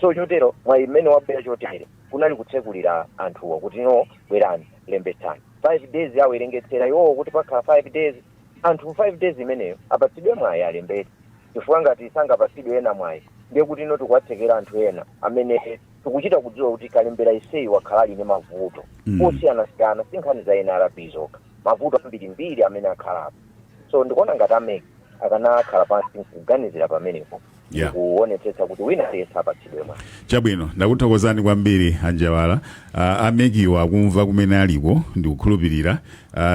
So chotero mwayi mmene wabwera chotere, kunali kutsekulira anthuwa kuti no, bwerani, lembetsani. 5 days awerengetsera iwowo kuti pakhala 5 days, anthu 5 days imeneyo apatsidwe mwayi alembetse, chifukwa ngati sangapatsidwe ena mwayi, Ndiye kuti ino tikuwatsekera anthu ena amene tikuchita kudziwa kuti kalembera iseyi wakhala ali ndi mavuto osiyanasiyana. Si nkhani za NRB zokha, mavuto ambirimbiri amene akhalapo. So ndikuona ngati a MEC akanakhala pansi nkuganizira pamenepo kuonetsetsa kuti wina aliyense apatsidwe mwayi. Chabwino, ndakuthokozani kwambiri Anjawala. A MEC-wa akumva kumene aliko, ndikukhulupirira.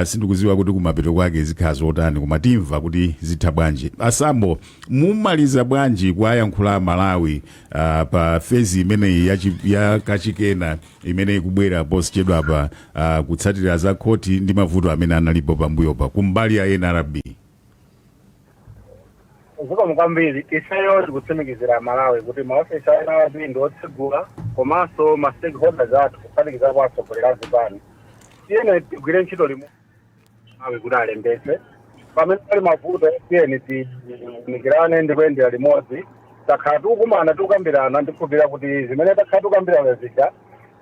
Sindikuziwa kuti kumapeto kwake zikhala zotani, koma timva kuti zitha bwanji. Asambo, mumaliza bwanji kuwayankhula Malawi pa phase imeneyi ya kachikena imene ikubwera posachedwapa, kutsatira za khoti ndi mavuto amene analipo pambuyopa kumbali ya NRB? Zikomo kwambiri. Ifeyo tikutsimikizira Malawi kuti maofisi a NRB ndi otsegula, komanso ma stakeholders athu, kuphatikizapo atsogoleri a zipani. Tiyeni tigwire ntchito limodzi Malawi kuti alembetse. Pamene pali mavuto, tiyeni tiunikirane ndi kuyendera limodzi. Takhala tikukumana, tikukambirana. Ndikhulupirira kuti zimene takhala tikukambirana zija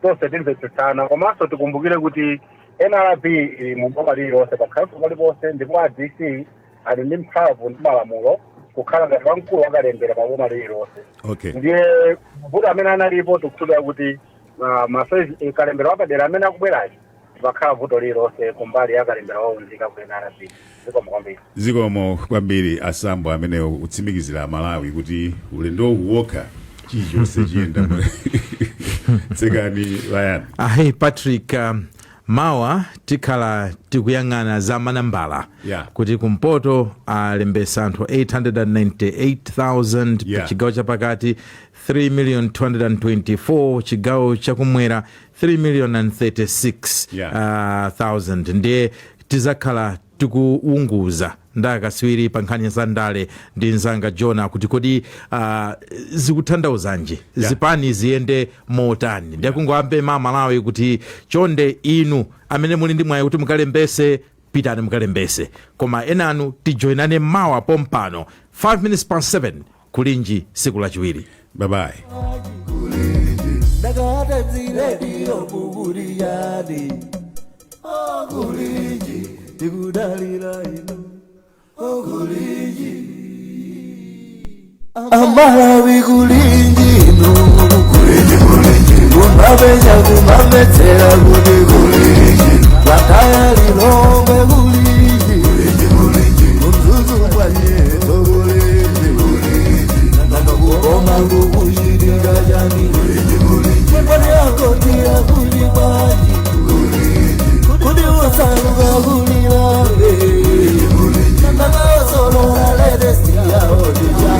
tonse timvetsetsana. Komanso tikumbukire kuti NRB ili mu boma lililonse, pakhalanso paliponse, ndipo a DC ali ndi mphamvu ndi malamulo kukhala ngati wamkulu wakalembera pa boma lililonse. Ndiye mavuto amene analipo, tikukhulupirira kuti ma phase kalembera wapadera amene akubwerayo, pakhala vuto lililonse kumbali ya kalembera waunzika ku NRB. Zikomo kwambiri. Zikomo kwambiri Asambo amenewo, kutsimikizira Malawi kuti ulendo wokha chilichonse chiyenda. Tsekani, Bayani. Ayi Patrick, mawa tikhala tikuyang'ana za manambala kuti kumpoto alembesa anthu 898,000, chigawo chapakati 3 million 224, chigawo chakumwera 3 million and 36 thousand. Ndiye tizakhala tikuwunguza ndi akatswiri pa nkhani za ndale ndi mzanga Jona kuti kodi zikutanthauzanji, zipani ziyende motani. Ndiye kungoapempha Malawi kuti chonde, inu amene muli ndi mwayi kuti mukalembese, pitani mukalembese, koma enanu tijoinane mawa pompano 5 minutes past 7 kulinji siku lachiwiri. Bye bye. Ndakatadzirediyo mukuliyani okulinji, tikudalira inu okulinji, Amalawi kulinji inu kulinji, kulinji kumapenya kumametsera kuti kulinji Blantyre, Lilongwe kulinji, kulinji kuMzuzu kwanyeto kulinji, nangakuboma kukuchitika chani? Kodi akoti akuli bwanji? Kodi usaluka kulilabe nangakosolola ledesiyaodija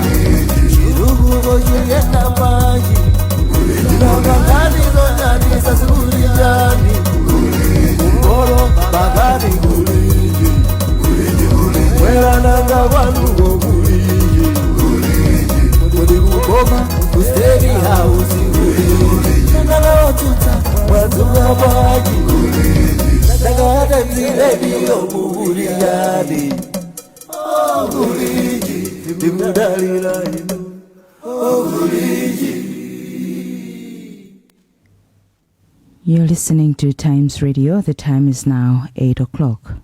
chirukuko chiyenda bwanji? Nangakanizo sikulijani kumbolo pakati kulinji, mwerananga kwanuko kulinji, kodi kukoma ku State House nangawatutsa mwadzuka bwanji? Ndakatadzirediyo mukuliyani okulinji, tikudalira inu okulinji. You're listening to Times Radio. The time is now 8 o'clock.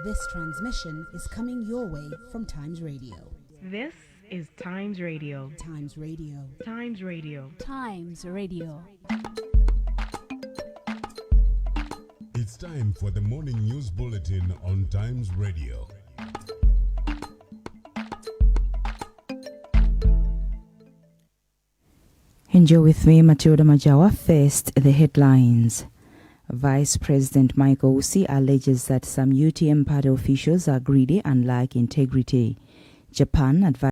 This transmission is coming your way from Times Radio. This is Times Radio. Times Radio. Times Radio. Times Radio. It's time for the morning news bulletin on Times Radio. Enjoy with me, Matilda Majawa. First, the headlines. Vice President Michael Usi alleges that some UTM party officials are greedy and lack integrity. Japan advises